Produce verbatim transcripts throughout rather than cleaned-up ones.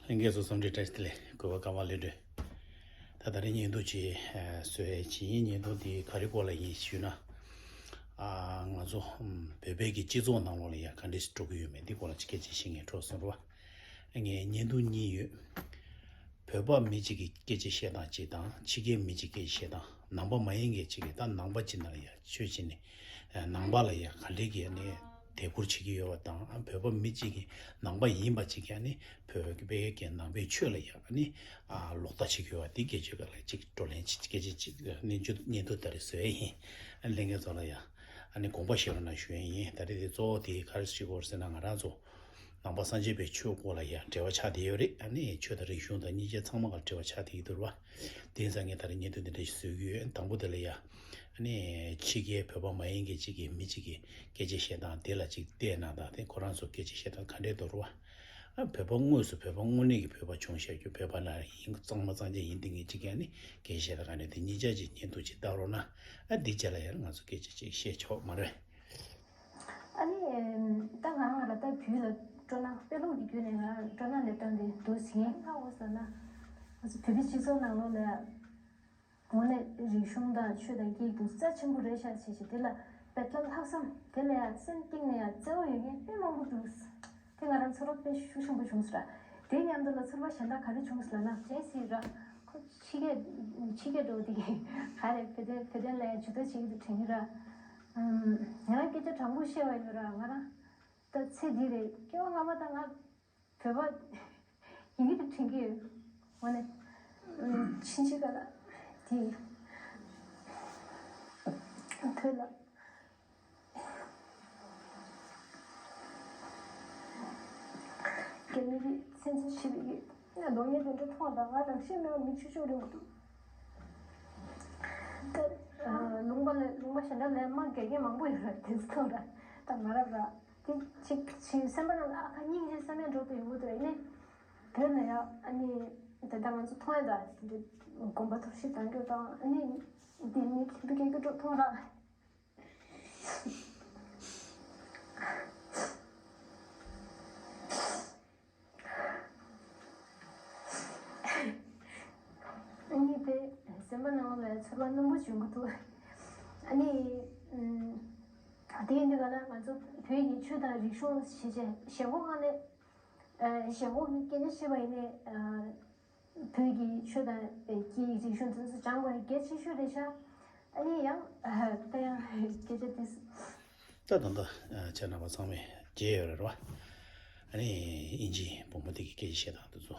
ལྷན་རྒྱས་ཚོ་འཚམས་འདྲི་བཀྲ་ཤིས་བདེ་ལེགས། གུས་པ་ཀརྨ་ལྷུན་གྲུབ། ད་ད་རེས་བརྙན་ཐུང་ཅིག་ཨ་བཟོ་ཡས་བྱས་ཡིན། བརྙན་ཐུང་འདི་ག་རེ་སྐོར་ལ་ཡིན་ཞུས་ན། ཨ་ང་ཚོ་ཨམ་བོད་པའི་གི་སྤྱི་ཚོགས་ནང་ལོགས་ལ་ཡ་ག་འདྲས་སེ་འགྲོ་གི་ཡོད་མེད་འདི་སྐོར་ལ་ཅིག་སྐད་ཆ་བཤད་མཁན་འཕྲོ་སོང་རོ། ངས་བརྙན་ཐུང་གཉིས་ཡོད། བོད་པ་མི་གཅིག་གི་སྐད་ཆ་བཤད་སྟངས་གཅིག་དང་། ཕྱི་རྒྱལ་མི་གཅིག་སྐད་ཆ་བཤད་སྟངས། ནང་པ་མ་ཡིན་མཁན་གཅིག་གིས་ད་ནང་པ་གཅིག་ནང་ལ་ཡ་ཆོས་བྱེད་ནས་ནང་པ་ལ་ཡ་ག་འདྲས་ཀྱི་ནས་དད་བཀུར་བྱེད་ཀྱི་ཡོད་པ་དང་། བོད་པ་མི་གཅིག་གིས་ནང་པ་ཡིན་པ་གཅིག་གིས་ནི་བོད་པའི་གི་ནང་པའི་ཆོས་ལ་ཡ་ནི་ཨ་ལོག་ལྟ་བྱེད་ཀྱི་ཡོད་པ་འདི་སྐད་ཆ་ག་ལ་ཅིག་བགྲོ་གླེང་བྱེད། སྐད་ཆ་ཅིག་ནི་བརྙན་ཐུང་ད་རེས་བཟོ་ཡས་ཡིན། ལྷན་རྒྱས་ཚོ་ལ་ཡ་ཨ་ནི་དགོངས་པ་བཞེས་རོགས་གནང་ཞུ་ཡས་ཡིན། ད་རེས་དེ་གཙོ་བོ་དེ་ག་རེ་ཞིག་གོ་ཟེར་ན། ང་རང་ཚོ་ནང་པ་སངས་རྒྱས་པའི་ཆོས་སྐོར་ལ་ཡ་འབྲེལ་བ་ཆགས་བསྡད་ཡོད་རེད། ཨ་ནི་ཆོས་དང་རིག་གཞུང་དང་གཉིས་ཆ་ཚང་མ་ག་འབྲེལ་བ་ཆགས་བསྡད་ཀྱི་འདུག་ར། དེ་ཡིན་ཙང་ངས་ད་རེས་བརྙན་ཐུང་འདི་འདྲ་ཞིག་བཟོ་གི་ཡོད། དང་པོ་དེ་ལ་ཡ་ཨ་ནི་ཕྱི་རྒྱལ་བོད་པ་མ་ཡིན་མཁན་གཅིག་གིས་མི་གཅིག་གི་སྐད་ཆ་བཤད་སྟངས་དེ་ལ་ཅིག་བལྟས་ན། ད་དེ་ཁོ་རང་ཚོ་སྐད་ཆ་བཤད་སྟངས་ག་འདྲས་འདུག་ར། ཨ་བོད་པ་དངོས་སུ་བོད་པ་དངོས་གནས་ཀྱི་བོད་པ་བྱུང་བཤད་རྒྱུ། བོད་པ་ལ་ཡིན་གཙང་མ་གཙང་རྐྱང་ཡིན་དེ་ངེད་ཅིག་ཡ་ནི་སྐད་ཆ་བཤད་སྟངས་ག་འདྲས། དེ་གཉིས་ཆ་ཅིག་བརྙན་ཐུང་ཅིག་བཏང་རོགས་གནང་། ཨ་འདི་རྗེས་ལ་ཡ་ང་ཚོ་སྐད་ཆ་ཅིག་བཤད་ཆོག་མ་རེད། ཨ་ནི་ད་ང་རང་ལ་ད་བོད་ལ་སྤྲོ་སྣང་དཔེ་ཀློག་གི་བརྒྱུད་ནས་ང་རང་སྤྲོ་སྣང་སླེབས་སྟངས་དེ་འདུག་ཟིན། ཧ་གོ་སོང་ན། ང་ཚོ་བོད་པའི་སྤྱི་ཚོགས་ནང་ལོགས་ལ་དངོས་གནས་རིག་གཞུང་དང་ཆོས་དང་སྐད་ཡིག་དེ་རྩ་ཆེན་པོ་རེད་ཤག་བྱས་བྱས། དེ་ལ་དཔེ་ལྷག་བསམ། དེ་ལ་ཡང་སེམས་གཏིང་ནས་ཡང་བརྩེ་བ་ཡོད་མཁན་དཔེ་མང་པོ་འདུག་དེ་ང་རང་ཚོར་བ་དཔེ་ཤུགས་ཆེན་པོ་བྱུང་སོང་ར། དེའི་མཉམ་དུ་ལ་ཚོར་བ་གཞན་དག་ག་རེ་བྱུང་སོང་ལབ་ན། ཇེན་སི་ར་ཁོ་ཕྱི་རྒྱལ་ཕྱི་རྒྱལ་འགྲོ་དེ་ག་རེ་བོད་དོན་བོད་དོན་ལ་ཡང་ཇུས་གཏོགས་བྱེད་ཀྱི་འདུག་དྲན་གྱི་ར། ང་རང་སྐད་ཆ་དྲང་པོ་བཤད་པ་ཡིན་ན་ར། ང་རང་ད་ཚེ་འདི་རེད། སྐྱེ་བ་སྔ་མ་ད་ང་བོད་པ་ཡིན་གྱི་འདུག་དྲན་གྱི་ཡོད། འོ་ནས་ཕྱིན་ཆད་ག་ལ་དེ་བོད་ལ་རྒྱ་མི་རིགས་བཙན་འཛུལ་བྱེད་པའི་གི་གདོང་བརྙན་དེ་འདྲ་མཐོང་བ་དང་ང་རང་ཤི་མེད་པ་མིག་ཆུ་ཤུགས་རིང་པོ་འདུག་ད་ལུང་པ་ལ་ལུང་པ་གཞན་དག་ལ་དམག་རྒྱག་མཁན་མང་པོ་ཡོད་རེད། དེ་ཚོ་ལ་ད་མ་རབས་ར་དེ་གཅིག་གཅིག་སེམས་པ་ནང་ལ་ཨ་ཁ་སྙིང་རྗེ་བསམ་ཡས་འགྲོ་དུ་ཡོང་གི་འདུག་ཨ་ནི་བོད་ལ་ཡ་ཨ་ནི་ད་ལྟ་ང་ཚོ་མཐོང་ཡ་ད་དེ་འདྲ་དགོན་པ་གཏོར་བཤིག་བཏང་རྒྱུ་དང་། ཨ་ནི་དེ་ནི་ཁྱིམ་པའི་སྐད་ཀྱི་འགྲོ་མཐོང་ར། ཨ་ནི་དཔེ་སེམས་པ་ནང་ལ་ཚོར་བ་རྣོན་པོ་བྱུང་གི་འདུག་ཨ་ནི་ཨམ་དེ་ཡིན་དུས་ག་ལ་ང་ཚོ་བོད་ཀྱི་ཆོས་དང་རིག་གཞུང་ཞེས་བྱ་ཞེན་ཁོག་ངང་ནས་ཨ་ཞེན་ཁོག་གི་སྐད་ཆ་བཤད་པ་ཡིན་ནའི་ཨ་བོད་ཀྱི་ཆོས་དང་སྐད་ཡིག་རིག་གཞུང་དེ་ཚོ་སྦྱང་དགོས་གལ་ཆེ་ཤོས་རེད་ཤག་ཨ་ནི་ཡང་ད་ཡང་སྐད་ཆ་དེ། ད་ད་ལྟ་ཨ་ཁྱེད་རྣམ་པ་ཚང་མས་མཇལ་ཡོད་རེད་བ། ཨ་ནི་དབྱིན་ཇིའི་བུ་མོ་དེ་གི་སྐད་ཆ་བཤད་སྟངས་དེ་ཚོ།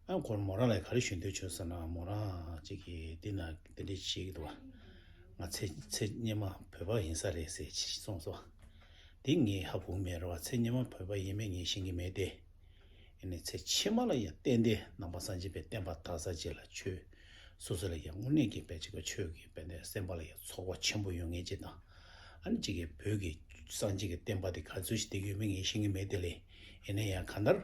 ཨ་ཁོ་མོ་རང་ལ་ག་རེ་ཞུ་འདོད་བྱུང་ཟེར་ན། མོ་རང་གཅིག་གིས་འདི་ན་འདི་འདྲ་བྱེད་ཀྱི་འདུག་བ། ང་ཚེ་ཚེ་སྔོན་མ་བོད་པ་ཡིན་ས་རེད་ཟེར་གསུངས་སོང་བ། དེ་ངས་ཧ་གོ་མེད་རེད་བ། ཚེ་སྔོན་མ་བོད་པ་ཡིན་མིན་ངས་ཤེས་ཀྱི་མེད་དེ། ཡིན་ནའི་ཚེ་ཕྱི་མ་ལ་ཡང་ཏན་ཏན་ནང་པ་སངས་རྒྱས་པའི་བསྟན་པ་དར་ས་ཅིག་ལ་ཆོས་སོ་སོ་ལ་ཡང་དངོས་གནས་ཀྱི་དཔེ་ཅིག་གི་ཆོས་ཀྱི་དཔེ་ནས་སེམས་པ་ལ་ཡང་ཚོར་བ་ཆེན་པོ་ཡོང་ངེས་ཅིག་དང་། ཨ་ནི་ཅིག་གི་བོད་ཀྱི་སངས་རྒྱས་ཀྱི་བསྟན་པ་དེ་ག་ཚོད་ཞིག་བསྡད་ཡོད་མེད་ངས་ཤེས་ཀྱི་མེད་དེ་ལས། ཡིན་ན་ཡང་གང་ལྟར་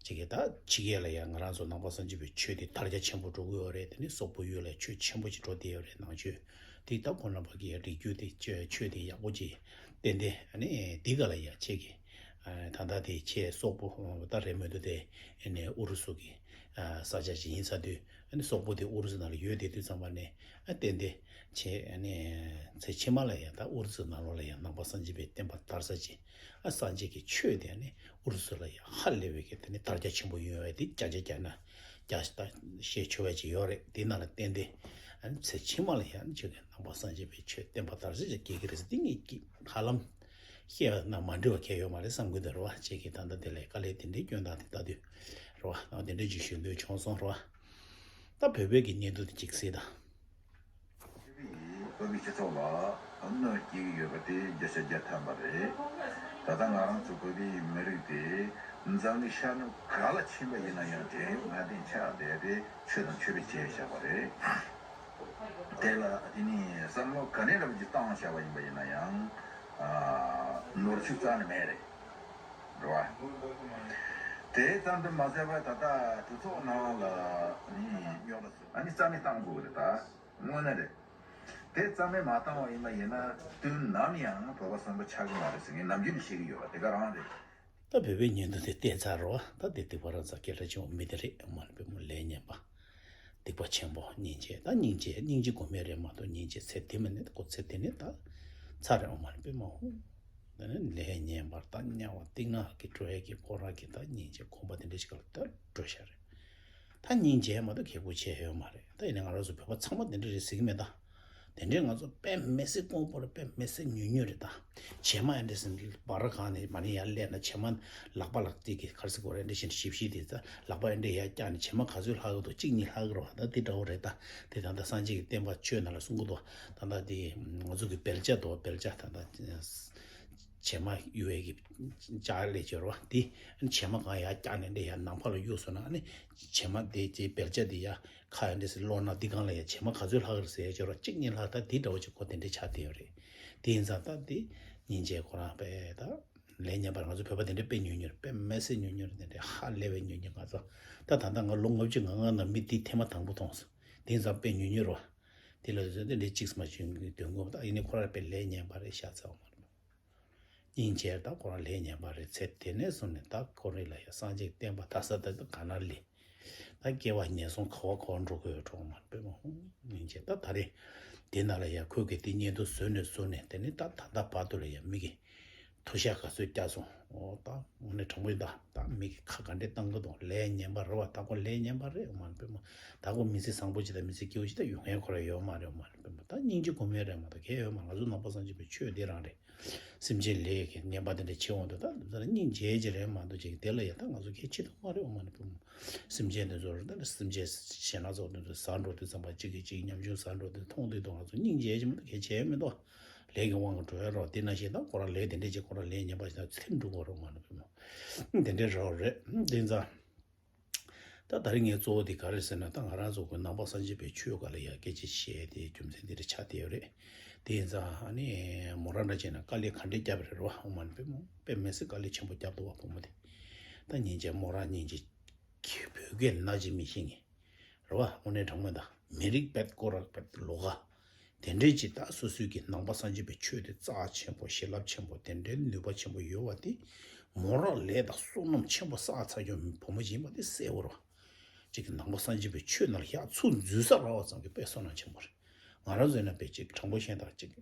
ཅིག་གི་ད་ཕྱི་རྒྱལ་ལ་ཡང་ང་རང་ཚོ་ནང་པ་སངས་རྒྱས་པའི་ཆོས་དེ་དར་རྒྱས་ཆེན་པོ་འགྲོ་གི་ཡོད་རེད། དེ་ནི་སོག་པོ་ཡུལ་ལ་ཆོས་ཆེན་པོ་ཅིག་འགྲོ་བསྡད་ཡོད་རེད། ནང་ཆོས་དེ་ད་ཁོང་རྣམ་པ་གི་རིགས་རྒྱུད་དེ་ཆོས་ཆོས་དེ་ཡག་པོ་ཅིག་ཏན་ཏན། ཨ་ནི་འདི་ག་ལ་ཡང་ཁྱེད་ཀྱི་ཨ་ད་ལྟ་དེ་ཁྱེད་སོག་པོ་ད་རེད་མོད་དུ་དེ་ཨ་ནི་ཨུ་རུ་སུ་གི་ཨ་ས་ཆ་ཅིག་ཡིན་ས་དུས། ཨ་ནི་སོག་པོ་དེ་ཨུ་རུ་སུ་ནང་ལ་ཡོད་བསྡད་དུས་ཙམ་པ་ནས་ཨ་ཏན་ཏན་ཁྱེད་ཨ་ནི་ཚེ་ཕྱི་མ་ལ་ཡང་ད་ཨུ་རུ་སུ་ནང་ལོགས་ལ་ཡང་ནང་པ་སངས་རྒྱས་པའི་བསྟན་པ་དར་ས་ཅིག་ཨ་སངས་རྒྱས་ཀྱི་ཆོས་དེ་ཨ་ནི་ཨུ་རུ་སུ་ལ་ཡང་ཧ་ལས་པའི་གི་དེ་ནི་དར་རྒྱ་ཆེན་པོ་ཡོང་བའི་དེ་བརྒྱ་ཆ་བརྒྱ་ན་བརྒྱ་ཞེས་བྱ་བའི་ཅིག་ཡོད་རེད། དེ་ནང་ལ་ཏན་ཏན་ཨ་ནི་ཚེ་ཕྱི་མ་ལ་ཡང་ཨ་ནི་ཁྱེད་ཀྱི་ནང་པ་སངས་རྒྱས་པའི་ཆོས་བསྟན་པ་དར་ས་ཅིག་སྐྱེ་གི་རེད་ཟེར། དེ་ངས་ཧ་ལམ་བཤད་ན་མ་འགྲིག་པ་གང་ཡང་ཡོད་མ་རེད་བསམ་གྱི་འདུག་རེད་བ། ཁྱེད་ཀྱིས་ད་ལྟ་དེ་ལས་དཀའ་ལས་དེ་འདྲའི་སྐྱོན་སྟངས་དེ་ལྟ་དུས་རེད་བ། ཨ་དེ་འདྲའི་ཅིག་ཞུ་འདོད་བྱུང་སོང་རེད་བ། ད་བོད་པའི་གི་བརྙན་ཐུང་དེ་གཅིག་གཟིགས་དང་། བོད་པའི་སྤྱི་ཚོགས་ལ་གནོད་སྐྱེལ་གྱི་ཡོད་པ་དེ་བརྒྱ་ཆ་བརྒྱ་ཐམ་པ་རེད། ད་ལྟ་ང་རང་ཚོ་བོད་པའི་མི་རིགས་དེ་འཛམ་གླིང་ཤར་ནུབ་ག་ལ་ཕྱིན་པ་ཡིན་ན་ཡང་དེ་ངར་ལྡན་ཆགས་བསྡད་དེ་ཆོས་དང་ཆོས་པས་བྱས་བཞག་པ་རེད། དེ་ལ་དེ་ནི་བསམ་བློ་ག་ནས་རང་གིས་བཏང་བཞག་པ་ཡིན་པ་ཡིན་ན་ཡང་ནོར་འཁྲུལ་རྩ་ནས་མེད་རེད། རེད་བ། དེ་ཙམ་དུ་མ་ཟད་པར་ད་ལྟ་གྲོས་ཚོགས་ནང་ལ་ནི་རྙོག་དྲ་ཨ་ནི་རྩ་མེད་བཏང་དགོས་རེད། ད་དངོས་གནས་རེད། དེ་རྩ་མེད་མ་བཏང་བ་ཡིན་པ་ཡིན་ན་དུས་ནམ་ཡང་བོད་པ་གསོན་པོ་ཆགས་ཀྱི་མ་རེད་ཟེར་ངས་ནམ་རྒྱུན་ནས་བཤད་ཀྱི་ཡོད་པ་དེ་ག་རང་རེད། ད་ ད་བོད་པའི་ཉིན་ཐོ་དེ་བལྟས་ཚར་རོ། ད་དེ་སྡིག་པ་རང་ཚ་སྐད་གྲགས་ཆེན་པོ་མི་དེ་རེད། མ་རེད་པས་མོ། ལས་ངན་པ། སྡིག་པ་ཆེན་པོ་སྙིང་རྗེ། ད་སྙིང་རྗེ་སྙིང་རྗེ་སྒོམ་ཡས་རེད་མ་གཏོགས། སྙིང་རྗེ་ཚེ་འདི་མ་ནས་ཁོ་ཚེ་འདི་ནས་ད་ཚར་རེད། མ་རེད་པས་མོ། ད་ནི་ལས་ངན་པར་ད་དམྱལ་བ་སྡུག་བསྔལ་གྱི་འགྲོ་ཡས་ཀྱི་ཁོ་རང་གི་ད་སྙིང་རྗེ་སྒོམ་པ་དེ་འདྲ་ཞིག་ལ་ད་འགྲོ་ཤ་རེད། ད་སྙིང་རྗེ་མ་གཏོགས་ཁེ་པོ་ཆེ་ཡོད་མ་རེད། ད་ཡིན་ནའི་ང་རང་ཚོ་བོད་པ་ཚང་མ་དེ་འདྲ་རེད་ཟེར་གྱི་མེད་ད། དེ་འདྲའི་ང་ཚོ་དཔེ་མི་སྲིད་དཀོན་པོ་རེད། དཔེ་མི་སྲིད་ཉུང་ཉུང་རེད་ད། བྱེ་མ་ཨེ་འདྲ་ཟེར་འབར་གང་ནས་མ་ནི་ཡར་སླེབས་ན། བྱེ་མ་ལག་པ་ལག་ཏིག་གི་ཁར་སི་གོ་རེ་འདྲ་ཞིག་ཞིབ་ཞིབ་དེ་ད་ལག་པ་ཨེ་འདྲ་ཡར་བཀྱགས་ནས་བྱེ་མ་ག་ཚོད་ལྷག་གི་འདུག་གཅིག་གཉིས་ལྷག་གི་རེད་བ། ད་དེ་འདྲ་བོ་རེད་ད། དེ་ད་ལྟ་སངས་རྒྱས་ཀྱི་བསྟན་པ་ཆོས་ནང་ལ་གསུང་གི་འདུག་ད་ལྟ་དེ་ང་ཚོ་གི་བེལ་ཅ་འདུག་བེལ་ཅ་ད་ལྟ། བྱེ་མ་གཡུག་ཡས་ཀྱི་ལྕགས་ལས་བྱེད་རོ། དེ་བྱེ་མ་གང་ཡར་བཀྱགས་ནས་འདི་ཡར་ནམ་མཁའ་ལ་གཡུག་སོང་ན། ཨ་ནི་བྱེ་མ་དེ་དེ་བེལ་ཅ་དེ་ཡར་ཁ་ཡར་འདི་སེ་སློག་ན། འདི་སྒང་ལ་ཡར་བྱེ་མ་ག་ཚོད་ལྷག་རེད་ཟེར་ཡས་བྱེད་རོ། གཅིག་གཉིས་ལྷག་ད་དེ་འདྲ་བོ་ཅིག་ཁོ་དེ་འདྲ་ཆགས་བསྡད་ཡོད་རེད། དེ་ཡིན་ཙང་ད་དེ་སྙིང་རྗེ་ཁོ་རང་དཔེ་ད་ལས་ངན་པ་རེད། ང་ཚོ་བོད་པ་དེ་འདྲ་དཔེ་ཉུང་ཉུང་རེད། དཔེ་མི་སྲིད་ཉུང་ཉུང་རེད། དེ་འདྲ་ཧ་ལས་པའི་ཉུང་ཉུང་། ང་ཚོ་ད་ད་ལྟ་ང་ལོ་ལྔ་བཅུ་ང་ལྔ་ནང་མི་དེ་ཐེངས་མ་དང་པོ་མཐོང་སོང་། དེ་ཡིན་ཙང་དཔེ་ཉུང་ཉུང་རེད་བ། དེ་ལ་ཟེར་དེ་འདྲའི་གཅིག་མ་བྱུང་གི་དོན་གོ་ད་ཡིན་ནའི་ཁོ་རང་དཔེ་ལས་ངན་པ་རེད། ཤ་ཚ་བ་མ་རེད། སྙིང་རྗེ་ད་ཁོ་རང་ལས་ངན་པ་རེད། ཚེ་དེ་ནས་བཟུང་ནས་ད་ཁོ་རང་ལ་ཡ་སངས་རྒྱས་བསྟན་པ་དར་ས་ད་ག་ན་ལས། ད་སྐྱེ་བ་ངན་སོང་ག་བ་ག་བ་འགྲོ་དགོས་ཡོད་གྲོགས་མ་རེད་པས་མོ། སྙིང་རྗེ་ད་ད་རེས་དེ་ནང་ལ་ཡ་ཁོས་གི་དེ་བརྙན་ཐུང་བཟོས་ནས་བཟོས་ནས་དེ་ནས་ད་ད་ལྟ་བར་དུ་ལ་ཡ་མི་གི་ཐུ་ཤ་ག་ཚོད་བརྒྱབ་སོང་། ཨོ་ད་དངོས་གནས་དྲང་པོ་ཡིན་ད། ད་མི་གི་ཁ་ག་འདྲས་བཏང་གི་འདུག་ལས་ངན་པ་རེད་བ། ད་ཁོ་ལས་ངན་པ་རེད་མ་རེད་པས་མོ། ད་ཁོ་མི་ཚེ་བཟང་པོ་ཅིག་དང་མི་ཚེ་སྐྱིད་པོ་ཅིག་ད་ཡོང་མཁན་ཁོ་རང་ཡོད་མ་རེད་མ་རེད་པས་མོ། ད་སྙིང་རྗེ་སྒོམ་ཡས་རེད་མ་གཏོགས་གལ་ཡོད་མ། ང་ཚོ་ནང་པ་སངས་རྒྱས་པའི་ཆོས་འདི་རང་རེད། སེམས་ཅན་ལས་ཀྱི་ངན་པ་དེ་འདྲ་བྱེད་འོང་དུས་ད་ད་སྙིང་རྗེ་ཅིག་རེད་མ་གཏོགས་ཅིག་དེ་ལ་ཡ་ད་ང་ཚོ་གལ་ཆེ་ཐུབ་མ་རེད་མ་རེད་པས་མོ། སེམས་ཅན་དེ་ཚོར་ད་སེམས་ཅན་གཞན་སྣ་ཚོགས་དེ་ཚོ་ཟ་འགྲོ་དུས་ཙམ་པ་གཅིག་གིས་གཅིག་ཉམ་ཆུང་ཟ་འགྲོ་དུས་མཐོང་དུས་དང་ང་ཚོ་སྙིང་རྗེ་ཅིག་མ་གཏོགས་གལ་ཆེ་མི་འདུག་ལས་ཀྱི་དབང་གིས་འགྲོ་ཡ་རོགས་དེ་ན་ཞིག་ད་ཁོ་རང་ལས་དེ་འདྲས་ཅིག་ཁོ་རང་ལས་ངན་པ་ཞིག་ད་ཚེ་འགྲོ་གོ་རོགས་མ་རེད་པས་མོ། དེ་འདྲས་རོགས་རེད། དེ་ཙང་ད་ད་རེས་ངའི་གཙོ་བོ་དེ་ག་རེ་ཟེར་ན། ད་ང་རང་ཚོ་གི་ནང་པ་སངས་རྒྱས་པའི་ཆོས་སྒང་ལ་ཡ་སྐད་ཆ་བཤད་དེ་རྒྱུ་མཚན་དེ་འདྲ་ཆགས་བསྡད་ཡོད་རེད། དེ་ཡིན་ཙང་ཨ་ནི་མོ་རང་འདྲ་བྱས་ན་དཀའ་ལས་ག་འདྲས་བརྒྱབ་པ་རེད་རོ། ཨོ་མ་ནི་པད་མོ་དཔེ་མི་སྲིད་དཀའ་ལས་ཆེན་པོ་བརྒྱབ་འདུག་བ་བུ་མོ་དེ། ད་སྙིང་རྗེ་མོ་རང་སྙིང་རྗེ། ཁྱི་བོད་སྐད་ན་ཅི་མི་ཤེས་ངེས། རེད་བ། དངོས་གནས་དྲང་མོ་ད་མི་རིགས་བེད་ཀོ་རག་བེད་ལོ་ག་དེ་འདྲའི་ཅིག་ད་སོ་སོའི་གི་ནང་པ་སངས་རྒྱས་པའི་ཆོས་དེ་རྩ་ཆེན་པོ་བྱིན་རླབས་ཆེན་པོ་དེ་འདྲའི་ནུས་པ་ཆེན་པོ་ཡོད་བ་དེ། མོ་རང་ལས་དང་བསོད་ནམས་ཆེན་པོ་བསགས་ཚར་ཡོད་བུ་མོ་ཡིན་པ་དེ་གསལ་བོ་རེད་བ། ཅིག་གི་ནང་པ་སངས་རྒྱས་པའི་ཆོས་ནང་ལ་ཡར་ཚུར་འཛུལ་ས་རག་པ་ཙམ་གྱིས་དཔེ་བསོད་ནམས་ཆེན་པོ་རེད། ང་རང་ཚོ་ཡིན་ན་དཔེ་ཅིག་དྲང་པོ་བཤད་ན་ཅིག་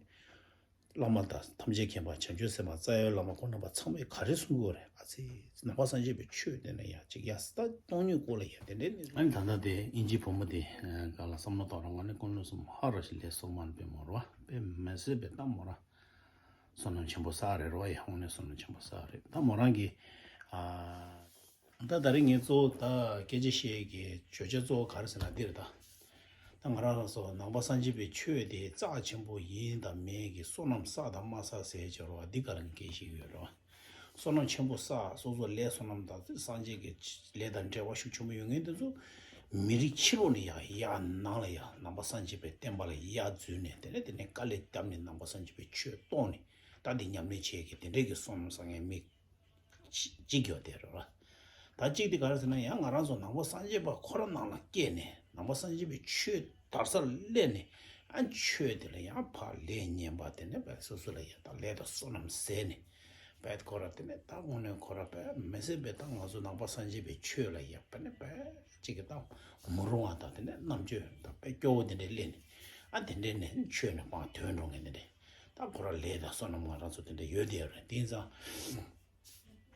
བླ་མ་དང་ཐམས་ཅད་མཁྱེན་པ་བྱང་ཆུབ་སེམས་དཔའ་རྩ་བའི་བླ་མ་ཁོང་རྣམ་པ་ཚང་མས་ག་རེ་གསུང་གི་ཡོད་རེད། ཨ་ཙི། ནང་པ་སངས་རྒྱས་པའི་ཆོས་དེ་ནས་ཡ་ཅིག་ཡ་ས་ད་སྟོང་ཉིད་སྐོར་ལ་ཡ་དེ་འདྲའི་གནས་ཚུལ། ཨ་ནི་ད་ལྟ་དེ་དབྱིན་ཇིའི་བུ་མོ་དེ་ག་ལ་བསམ་བློ་གཏོང་རོགས། ང་ནི་ཀུན་སློང་གསུམ་ཧ་ར་ཞིག་ལས་སོ་མ་ནི་པད་མོ་རེད་བ། དཔེ་མི་སྲིད་པའི་ད་མོ་རང་བསོད་ནམས་ཆེན་པོ་བསགས་རེད་རོ། ཡ་དངོས་གནས་བསོད་ནམས་ཆེན་པོ་བསགས་རེད། ད་མོ་རང་གིས་ཨ། ད་ད་རེས་ངས་གཙོ་བོ་ད་སྐད་ཆ་བཤད་ཀྱི་བརྗོད་བྱ་གཙོ་བོ་ག་རེ་ཟེར་ན་འདི་རེད་ད། ད་ང་རང་ཚོ་ནང་པ་སངས་རྒྱས་པའི་ཆོས་དེ་རྩ་ཆེན་པོ་ཡིན་དང་མེད་ཀྱི་བསོད་ནམས་བསགས་དང་མ་བསགས་ཟེར་བྱ་རོགས་འདི་ག་ལ་ངས་སྐད་ཆ་བཤད་ཀྱི་ཡོད་རེད་བ། བསོད་ནམས་ཆེན་པོ་བསགས། སོ་སོ་ལས་བསོད་ནམས་དང་སངས་རྒྱས་ཀྱི་ལས་དང་འབྲེལ་བ་ཤུགས་ཆེན་པོ་ཡོད་མཁན་དེ་ཚོ་མི་རིགས་ཕྱི་ལོགས་ནས་ཡར་ཡར་ནང་ལ་ཡར་ནང་པ་སངས་རྒྱས་པའི་བསྟན་པ་ལ་ཡར་འཛུལ་ནས་དེ་ནས་དེ་ནས་དཀའ་ལས་བརྒྱབ་ནས་ནང་པ་སངས་རྒྱས་པའི་ཆོས་རྟོགས་ནས་ད་འདི་ཉམས་ལེན་བྱེད་ཀྱི་དེ་འདྲས་ཀྱི་བསོད་ནམས་བསགས་མཁན་མི་གཅིག་ཡོད་དེ་རེད་བ། ད་གཅིག་དེ་ག་རེ་ཟེར་ན་ཡང་ང་རང་ཚོ་ནང་པ་སངས་རྒྱས་པ་ཁོ་རང་ནང་ལ་སྐྱེས་ནས་ནང་པ་སངས་རྒྱས་པའི་ཆོས་དར་སར་སླེབས་ནས་ཨ་ཆོས་དེ་ལ་ཡང་ཕར་ལས་ངན་པ་དེ་ནས་བས་སོ་སོ་ལ་ཡང་ད་ལས་དང་བསོད་ནམས་ཟད་ནས་བས་ཁོ་ར་དེ་ནས་ད་དངོས་གནས་ཁོ་ར་བས་མི་སྲིད་པའི་ད་ང་ཚོ་ནང་པ་སངས་རྒྱས་པའི་ཆོས་ལ་ཡང་བས་ནས་བས་གཅིག་གི་ད་མི་རུང་བ་དང་དེ་ནས་རྣམ་དཔྱོད་དང་བས་སྐྱོ་བོ་དེ་འདྲས་སླེབས་ནས་ཨ་དེ་འདྲས་ནས་ཆོས་ནས་མར་ཐོན་འགྲོ་མཁན་དེ་འདྲས་ད་ཁོ་ར་ལས་དང་བསོད་ནམས་ང་རང་ཚོ་དེ་འདྲས་ཡོད་དེ་ཡོད་རེད། དེ་ཡིན་ཙང་།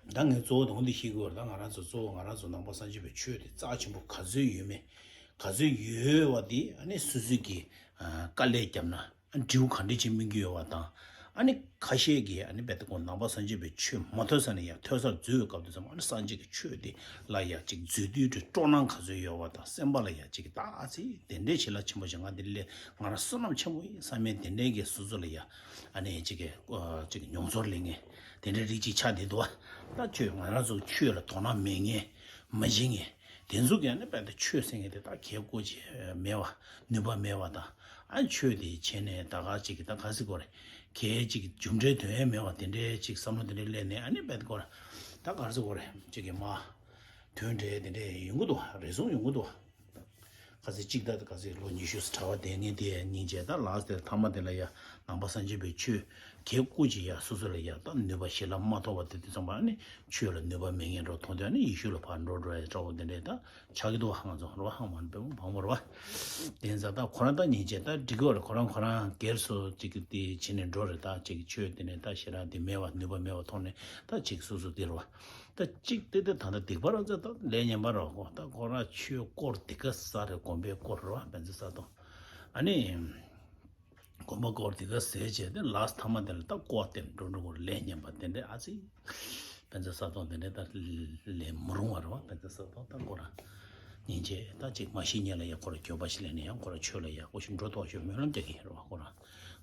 ད་ངས་གཙོ་བོ་དང་འདི་ཤེས་དགོས་རེད། ད་ང་རང་ཚོ་གཙོ་བོ་ང་རང་ཚོ་ནང་པ་སངས་རྒྱས་པའི་ཆོས་དེ་རྩ་ཆེན་པོ་ག་ཚོད་ཡོད་མེད། ག་ཚོད་ཡོད་བ་དེ་ཨ་ནི་སོ་སོས་ཀྱི་ཨ་དཀའ་ལས་བརྒྱབ་ན་ཨ་འབྲས་བུ་ག་འདྲ་ཅིག་སྨིན་གྱི་ཡོད་བ་དང་། ཨ་ནི་ཁ་ཤས་ཀྱིས་ཨ་ནི་རྦད་དེ་ཁོང་ནང་པ་སངས་རྒྱས་པའི་ཆོས་མ་ཐོས་ས་ནས་ཡང་ཐོས་སར་འཛུལ་བའི་སྐབས་དུ་ཙམ་ཨ་ནི་སངས་རྒྱས་ཀྱི་ཆོས་དེ་ལ་ཡང་ཅིག་འཛུལ་དུས་དེ་སྤྲོ་སྣང་ག་ཚོད་ཡོད་བ་དང་སེམས་པ་ལ་ཡང་ཅིག་ད་ཨ་ཙི་དེ་འདྲའི་ཆེ་ལ་ཆེན་པོ་ཞིག་ང་འདི་ལས་ང་རང་བསོད་ནམས་ཆེན་པོ་ཡིན་བསམ་མེད་དེ་འདྲའི་གི་སོ་སོ་ལ་ཡང་ཨ་ནི་ཅིག་གི་ཨ་ཅིག་མྱོང་ཚོར་སླེབས་མཁན། དེ་འདྲའི་རིགས་གཅིག་ཆགས་བསྡད་འདུག་བ། ད་ཁྱོད་ང་རང་ཚོ་ཆོས་ལ་དོ་སྣང་མེད་མཁན་མ་བྱེད་མཁན་དེ་ཚོ་གིས་ནི་རྦད་དེ་ཆོས་ཟེར་མཁན་དེ་ད་གལ་དགོས་ཀྱི་མེད་བ། ནུས་པ་མེད་བ་དང་ཨ་ཆོས་དེ་བྱས་ནས་ད་ག་ཅིག་གི་ད་ག་ཟེར་དགོས་རེད། གལ་ཅིག་རྒྱུ་འབྲས་དོན་ཡས་མེད་བ་དེ་འདྲའི་ཅིག་བསམ་བློ་དེ་འདྲའི་སླེབས་ནས་ཨ་ནི་རྦད་དེ་དགོས་རེད། ད་ག་རེ་ཟེར་དགོས་རེད། ཅིག་གི་མ་དོན་འབྲས་དེ་འདྲའི་ཡོང་གི་འདུག་བ། རེ་ཟུང་ཡོང་གི་འདུག་བ། ག་ཚོད་གཅིག་ད་ག་ཚོད་ལོ་ཉི་ཤུ་གྲྭ་པ་བསྡད་མཁན་དེ་སྙིང་རྗེ་ད་ལགས་དེ་མཐའ་མ་དེ་ལ་ཡ་ནང་པ་སངས་རྒྱས་པའི་ཆོས་ གེ་བཀོད་ཅིག་ཡ་སོ་སོ་ལ་ཡ་ད་ནུས་པ་ཞེ་ལ་མ་ཐོབ་པ་དེ་དུས་ཙམ་པ་ནི་ཆོས་ལ་ནུས་པ་མེད་མཁན་འགྲོ་མཐོང་དུས་ནི་ཡེ་ཤུ་ལ་ཕར་འགྲོ་འགྲོ་ཡ་འདྲ་བོ་དེ་འདྲས་ད་ཆགས་ཀྱི་འདུག་ཧང་ཙང་རོ་ཧང་མ་འབེབས་བང་བོར་བ། དེ་ཚ་ད་ཁོ་རང་ད་ཉིན་བྱེད་ད་འགྲིག་གི་རེད། ཁོ་རང་ཁོ་རང་སྒེར་སོ་ཅིག་གི་དེ་བྱེད་ནས་འགྲོ་རེད། ད་ཅིག་ཆོས་དེ་ནས་ད་ཞེ་དྲག་དེ་མེད་བ་ནུས་པ་མེད་བ་མཐོང་ནས་ད་ཅིག་སོ་སོ་དེ་རེད་བ། ད་གཅིག་དེ་དེ་ད་ལྟ་སྡིག་པ་རང་ཚོ་ད་ལས་ངན་པ་རོ་གོ་ད་ཁོ་རང་ཆོས་སྐོར་དེ་ག་ས་རེད། དགོན་པའི་སྐོར་རོ་བན་ཚེ་ས་དང་ཨ་ནི་དགོན་པ་སྐོར་དེ་ག་ཟེར་བྱས་ཏེ་ལས་ཐ་མ་དེ་ལ་ད་ཀོ་བ་དེ་འགྲོ་འགྲོ་གོ་ལས་ངན་པ་དེ་འདྲས་ཨ་ཙི་བན་ཚེ་ས་དང་དེ་འདྲས་ད་ལས་མི་རུང་བ་རོ་བན་ཚེ་ས་དང་ད་ཁོ་རང་ཉིན་བྱེད་ད་ཅིག་མ་ཤི་ཉེ་ལ་ཡ་ཁོ་རང་འགྱོད་པ་ཞིག་ལས་ནས་ཡང་ཁོ་རང་ཆོས་ལ་ཡ་ཁོ་ཞིག་འགྲོ་ཐོག་ཞོ་སྨོན་ལམ་རྒྱག་གི་ཡིན་རོ་བ། ཁོ་རང་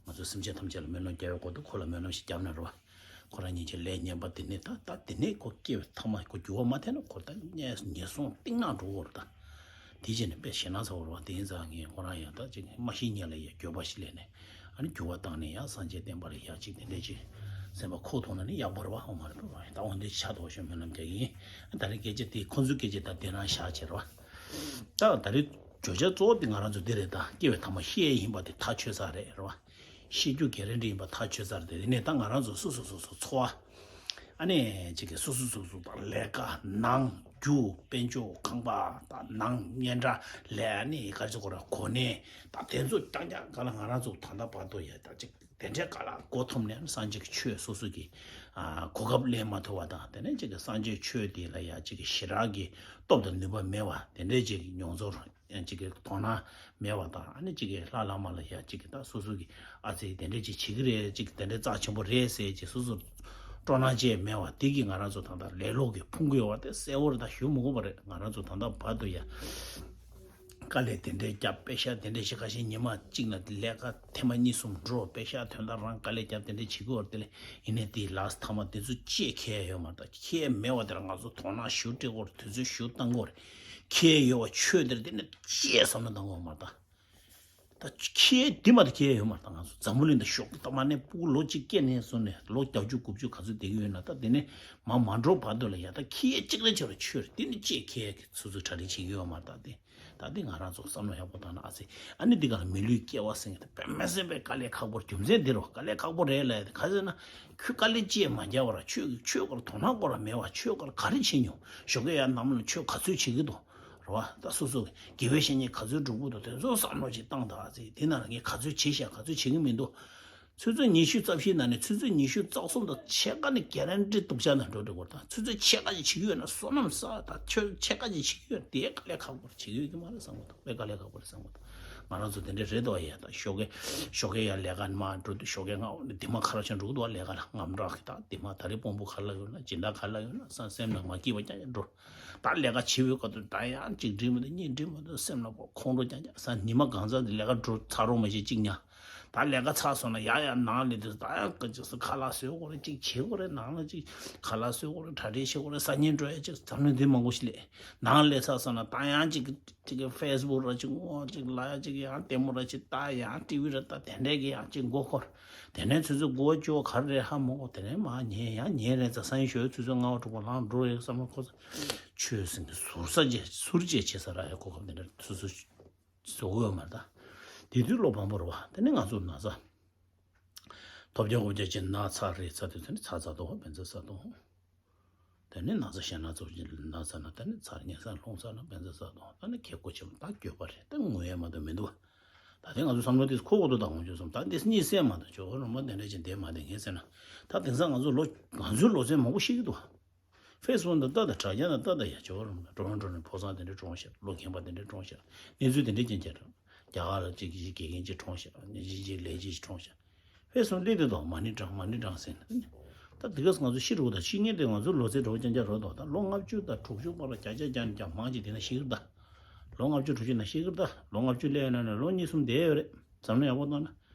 ང་ཚོ་སེམས་ཅན་ཐམས་ཅད་ལ་སྨོན་ལམ་རྒྱག་ཡོད་གོ་དུ་ཁོ་ལ་སྨོན་ལམ་ཞིག་རྒྱབ་ན་རོ་བ། ཁོ་རང་ཉིད་ཀྱི་ལས་ངན་པ་དེ་ནས་ད་ད་དེ་ནས་ཁོ་སྐྱེ་བའི་ཐ་མ་ཁོ་འགྱུར་བ་མ་ཐེབས་ན་ཁོ་ད་ངས་ངན་སོང་གཏིང་ནག་འགྲོ་བར་ད། དེ་བྱས་ནས་དཔེ་ཞེ་ན་ཚ་བོར་བ་དེ་ཡིན་ཙང་ངས་ཁོ་རང་ཡང་ད་ཅིག་མ་ཤི་ཉེ་ལ་ཡ་འགྱོད་པ་ཞིག་ལས་ནས་ཨ་ནི་འགྱུར་བ་བཏང་ནས་ཡང་སངས་རྒྱས་བསྟན་པ་ལ་ཡ་ཅིག་དེ་འདྲས་ཅིག་སེམས་པ་ཁོག་ཐོག་ན་ནི་ཡག་པོ་རེད་བ། ཧོ་མ་རེད་པ་ད་འོན་ཏེ་ཆ་དོག་ཤོད་སྨོན་ལམ་རྒྱག་གི་ཡིན། ད་རེས་སྐད་ཆ་དེ་ཁོ་ཚོའི་སྐད་ཆ་ད་དེ་རང་བཞག་བྱེད་རེད་བ། ད་ད་རེས་བརྗོད་བྱ་གཙོ་བོ་དེ་ང་རང་ཚོ་འདི་རེད། ད་སྐྱེ་བའི་ཐ་མ་ཤི་ཡས་ཡིན་པ་དེ་ཐག་ཆོད་ས་རེད་རེད་བ། ཤེས་རྒྱུ་གལ་རེད་འདྲ་ཡིན་པ་ཐག་ཆོད་ཚར་ཏེ་དེ་ནས་ད་ང་རང་ཚོ་སོ་སོ་སོ་སོ་འཚོ་བ། ཨ་ནི་ཅིག་གི་སོ་སོ་སོ་སོ་དང་ལས་ཀ་ནང་རྒྱུ་དཔལ་འབྱོར་ཁང་པ་དང་ནང་སྙན་གྲགས་ལས་ཨ་ནི་ག་ཚོད་གོ་ར་གོ་གནས་དང་དེ་ཚོ་རྐྱང་རྐྱང་ག་ལ་ང་རང་ཚོ་ད་ལྟ་བར་དུ་ཡ་ད་ཅིག་དེ་འདྲའི་ག་ལ་མགོ་འཐོམ་ནས་སངས་རྒྱས་ཀྱི་ཆོས་སོ་སོ་གི་ཨ་གོ་སྐབས་ལེན་མ་ཐུབ་པ་དང་དེ་ནས་ཅིག་གི་སངས་རྒྱས་ཆོས་དེ་ལ་ཡ་ཅིག་གི་ཞེ་དྲག་གི་སྟོབས་དང་ནུས་པ་མེད་པ་དེ་འདྲའི་ཅིག་མྱོང་ཚོར། ཡང་གཅིག་གི་དོ་སྣང་མེད་པ་དང་ཨ་ནི་གཅིག་གི་ལྷ་བླ་མ་ལ་ཡང་གཅིག་གི་ད་སོ་སོ་གི་ཨ་ཙི་དེ་འདྲས་ཅིག་བྱེད་ཀྱི་རེད། གཅིག་དེ་འདྲས་རྩ་ཆེན་པོ་རེད་ཟེར་གྱི་སོ་སོ་སྤྲོ་སྣང་བཅས་མེད་པ་དེ་གི་ང་རང་ཚོ་ད་ལྟ་ལེ་ལོ་གི་ཕུང་གི་ཡོད་པ་དེ་གསལ་བོར་ད་ཞུ་མི་དགོས་པ་རེད། ང་རང་ཚོ་ད་ལྟ་བར་དུ་ཡ་དཀའ་ལས་དེ་འདྲས་བརྒྱབ་པེ་ཤ་དེ་འདྲས་ཞིག་ཁ་ཤས་ཉི་མ་གཅིག་ན་ལས་ཀ་ཐེངས་མ་གཉིས་གསུམ་འགྲོ་པེ་ཤ་དོན་དག་རང་དཀའ་ལས་བརྒྱབ་དེ་འདྲས་བྱེད་དགོས་པ་དེ་ལས་ཡིན་ནའི་དེའི་ལས་ཐ་མ་དེ་ཚོ་ཅེས་ཁྱད་ཡོད་མ་རེད། ད་ཁྱད་མེད་པ་དེ་ལ་ང་ཚོ་དོ་སྣང་ཞུ་སྤྲད་དགོས་རེད། དུས་ཚོད་ཞུ་བཏང་དགོས་རེད། ཁྱད་ཡོད་པ་ཆོས་དེར་བརྟེན་ནས་ཅེས་བསམ་བློ་བཏང་དགོས་མ་རེད། ད་ད་ཁྱད་དེ་མ་གཏོགས་ཁྱད་ཡོད་མ་རེད། ད་ང་ཚོ་འཛམ་བུ་གླིང་འདི་ཤོག་གི་ད་མ་ནས་སྤུ་གུ་ལོ་གཅིག་སྐྱེས་ནས་བཟུང་ནས་ལོ་བརྒྱད་ཅུ་དགུ་བཅུ་ག་ཚོད་བསྡད་ཀྱི་ཡོད་ན་ད་དེ་ནས་མ་མ་འགྲོ་བར་དུ་ལ་ཡ་ད་ཁྱད་གཅིག་རེ་ཆེ་བ་ཆོས་རེད། དེ་ནི་ཅེས་ཁྱད་ཀྱི་ཚུལ་ཚུལ་གྲ་སྒྲིག་བྱེད་ཀྱི་ཡོད་མ་རེད། ད་དེ་ད་དེ་ང་རང་ཚོ་བསམ་བློ་ཡག་པོ་བཏང་ན་ཨ་ཙི་ཨ་ནི་འདི་ག་ལ་མི་ལུས་སྐྱེ་བ་ཟེར་མཁན་དེ་དཔེ་མི་སྲིད་པའི་དཀའ་ལས་ཁག་པོ་རྒྱུ་མཚན་འདི་རོ། དཀའ་ལས་ཁག་པོ་རེད་ལ་ཡ་ག་ཟེར་ན་ཁྱོད་དཀའ་ལས་ཅེས་མ་རྒྱག་པ་ར་ཆོས་ཀྱི་ཆོས་སྐོར་དོ་སྣང་སྐོར་ར་མེད་པ་ཆོས་སྐོར་ག་རེ་བྱེད་མྱོང་ཞོགས་ཀས་ཡ་ནམ་ལ་ཆོས་ག་ཚོད་བྱེད་ཀྱི་འདུག་རེད་བ། ད་སོ་སོ་དགེ་བའི་བཤེས་གཉེན་ག་ཚོད་སྒྲུབ་ཀྱི་འདུག་དེ་ཚོ་བསམ་བློ་ཅིག་བཏང་དང་ཨ་ཙི་དེ་ན་ལ་ངས་ག་ཚོད་བྱེད་ཤག་ག་ཚོད་བྱེད་ཀྱི་མི་འདུག་ཆུ་ཚོད་ཉི་ཤུ་རྩ་བཞིའི་ནང་ནས་ཆུ་ཚོད་ཉི་ཤུ་རྩ་གསུམ་དང་ཕྱེད་ཀ་ནི་གེ་རན་ཊི་སྡུག་ཅག་ནང་འགྲོ་འགྲོ་དགོས་དང་། ཆུ་ཚོད་ཕྱེད་ཀ་ཅིག་བྱེད་ཀྱི་ཡོད་ན་བསོད་ནམས་བསགས་དང་། ཆུ་ཚོད་ཕྱེད་ཀ་ཅིག་བྱེད་ཀྱི་ཡོད་ན་དེའི་དཀའ་ལས་ཁག་པོ་རེད། བྱེད་ཀྱི་ཡོད་ཀྱི་མ་རེད་བསམ་གྱི་འདུག་དཔེ་དཀའ་ལས་ཁག་པོ་རེད་བསམ་གྱི་འདུག་ང་རང་ཚོ་དེ་འདྲས་རེད་དོ་ཡ། ད་ཞོགས་ཀས་ཞོགས་ཀས་ཡ་ལས་ཀ་མ་འགྲོ་དུས་ཞོགས་ཀས་ང་འོ་ནི་དེ་མ་ཁ་ར་ཆ་འགྲོ་གི་འདུག་ལས་ཀ་ལ་ངམ་རག་གི་ད་དེ་མ་ད་རེས་དཔོན་པོ་ག་ལ་ཡོད་ན་སྦྱིན་བདག་ག་ལ་ཡོད་ན་ས་སེམས་ལ་མ་སྐྱིད་པ་རྐྱང་རྐྱང་འགྲོ། ད་ལས་ཀ་བྱེད་པའི་སྐབས་དུ་ད་ཡང་གཅིག་འགྲིག་མི་འདུག་གཉིས་འགྲིག་མི་འདུག་སེམས་ལ་ཁོང་ཁྲོ་རྐྱང་རྐྱང་ས་ཉི་མ་གང་ཚ་དེ་ལས་ཀ་འགྲོ་ཚར་རོགས་མ་བྱེད་གཅིག་ཉ། ད་ལས་ཀ་ཚར་སོང་ན་ཡ་ཡ་ནང་ལས་དུས་ད་ཡང་ཀ་ཅིག་སུ་ཁ་ལག་བཟོས་དགོས་རེད། ཅིག་བྱེད་དགོས་རེད། ནང་ལ་ཅིག་ཁ་ལག་བཟོས་དགོས་རེད། གྲ་སྒྲིག་བྱེད་དགོས་རེད། སང་ཉིན་འགྲོ་ཡ་ཅིག་འཛམ་གླིང་འདི་མང་པོ་ཞིག་ལས་ནང་ལས་ཚར་སོང་ན་ད་ཡང་ཅིག་ཅིག་གི་ཕེ་སི་བུག་ར་ཅིག་ངོ་ཅིག་ལ་ཡ་ཅིག་ཡང་ལྟད་མོ་ར་ཅིག་ད་ཡང་ཊི་ཝི་ར་ད་དེ་འདྲས་ཀྱི་ཡང་ཅིག་མགོ་འཁོར། དེ་ནས་ཆུ་ཚོད་དགུ་པ་བཅུ་པ་ག་རེ་རེད་ཧ་མ་གོ། དེ་ནས་མ་ཉལ་ཡང་ཉལ་རེད། ད་སང་ཉིན་ཞོགས་ཆུ་ཚོད་ལྔ་པ་དྲུག་པ་ལངས་འགྲོ་རེད་བསམ་ན་ཁོ་ཚོ་ཆོས་ཟིན་གི་ཟུར་ས་བཅད་ཟུར་བཅད་བྱེད་ས་ར་ཡ་གོ་སྐབས་དེ་འདྲ་སོ་སོ་བཟོ་གི་ཡོད་མ་རེད། ད་དེ་དུས་བློ་ཕམ་པོ་རེད་བ། དེ་ནས་ང་ཚོ་ན་ཚ་ཐོབ་རྒྱལ་དབུ་རྒྱལ་གྱི་ན་ཚ་རེད་ཚ་དུས་དེ་ནས་ཚ་ཚ་དོ་བ་བན་ཚ་ཚ་དོ། དེ་ནས་ན་ཚ་ཞེ་ན་ཚ་ཅིག་ན་ཚ་ན་དེ་ནས་ཚ་ཉལ་ས་ལྷུང་ཚ་ན་བན་ཚ་ཚ་དོ། ད་ནི་ཁེ་ཀོ་ཆེ་མ་ད་འགྱོད་པ་རེད། ད་ངུ་ཡས་མ་གཏོགས་མི་འདུག་ད་དེ་ང་ཚོ་བསམ་བློ་དེ་ཁོ་གོ་དོ་དང་ངོ་ཅོ་སོང་། ད་དེ་གཉིད་སད་མ་ཐུབ་ཇོ་བོ་རིན་པོ་དེ་འདྲ་ཅིག་བསྡད་མ་བསྡད་ངས་ཟེར་ན། ད་དེང་སང་ང་ཚོ་ལོ་ང་ཚོའི་ལོ་ཚད་མང་པོ་ཤེས་ཀྱི་འདུག་ཕེ་སི་བུག་ནང་ལྟ་དང་དྲ་རྒྱ་ནང་ལྟ་དང་ཡ་ཇོ་བོ་རིན་པོ་ཊོ་རོན་ཊོ་ནས་ཕོ་བྲང་དེ་འདྲ་གྲོངས་ཤག་ལོ་རྒན་པ་དེ་འདྲ་གྲོངས་ཤག་གནས་ཚུལ་དེ་འདྲ་རྐྱང་རྐྱང་རེད། རྒྱ་གར་ལ་གཅིག་གིས་དགེ་རྒན་གཅིག་གྲོངས་ཤག་ཉིན་གཅིག་གཅིག་ལས་བྱེད་གཅིག་གྲོངས་ཤག་ཕེ་སི་བུག་སླེབས་དུས་དང་མ་ཎི་བགྲང་མ་ཎི་བགྲང་ཟེར་ནས། ད་འདི་ག་ང་ཚོ་ཤི་འགྲོ་དང་ཤི་མཁན་དེ་ང་ཚོ་ལོ་ཚད་འགྲོ་རྐྱང་རྐྱང་རེད་དོ། ད་ལོ་ལྔ་བཅུ་དང་དྲུག་ཅུ་བར་ལ་བརྒྱ་ཆ་བརྒྱ་ནས་བརྒྱ་མང་ཅིག་དེ་ན་ཤི་གི་རེད་ད། ལོ་ལྔ་བཅུ་དྲུག་ཅུ་ན་ཤི་གི་རེད་ད། ལོ་ལྔ་བཅུ་སླེབས་ཡོད་ན་ནི་ལོ་གཉིས་གསུམ་བསྡད་ཡོད་རེད། བསམ་བློ་ཡག་པོ་བཏང་ན།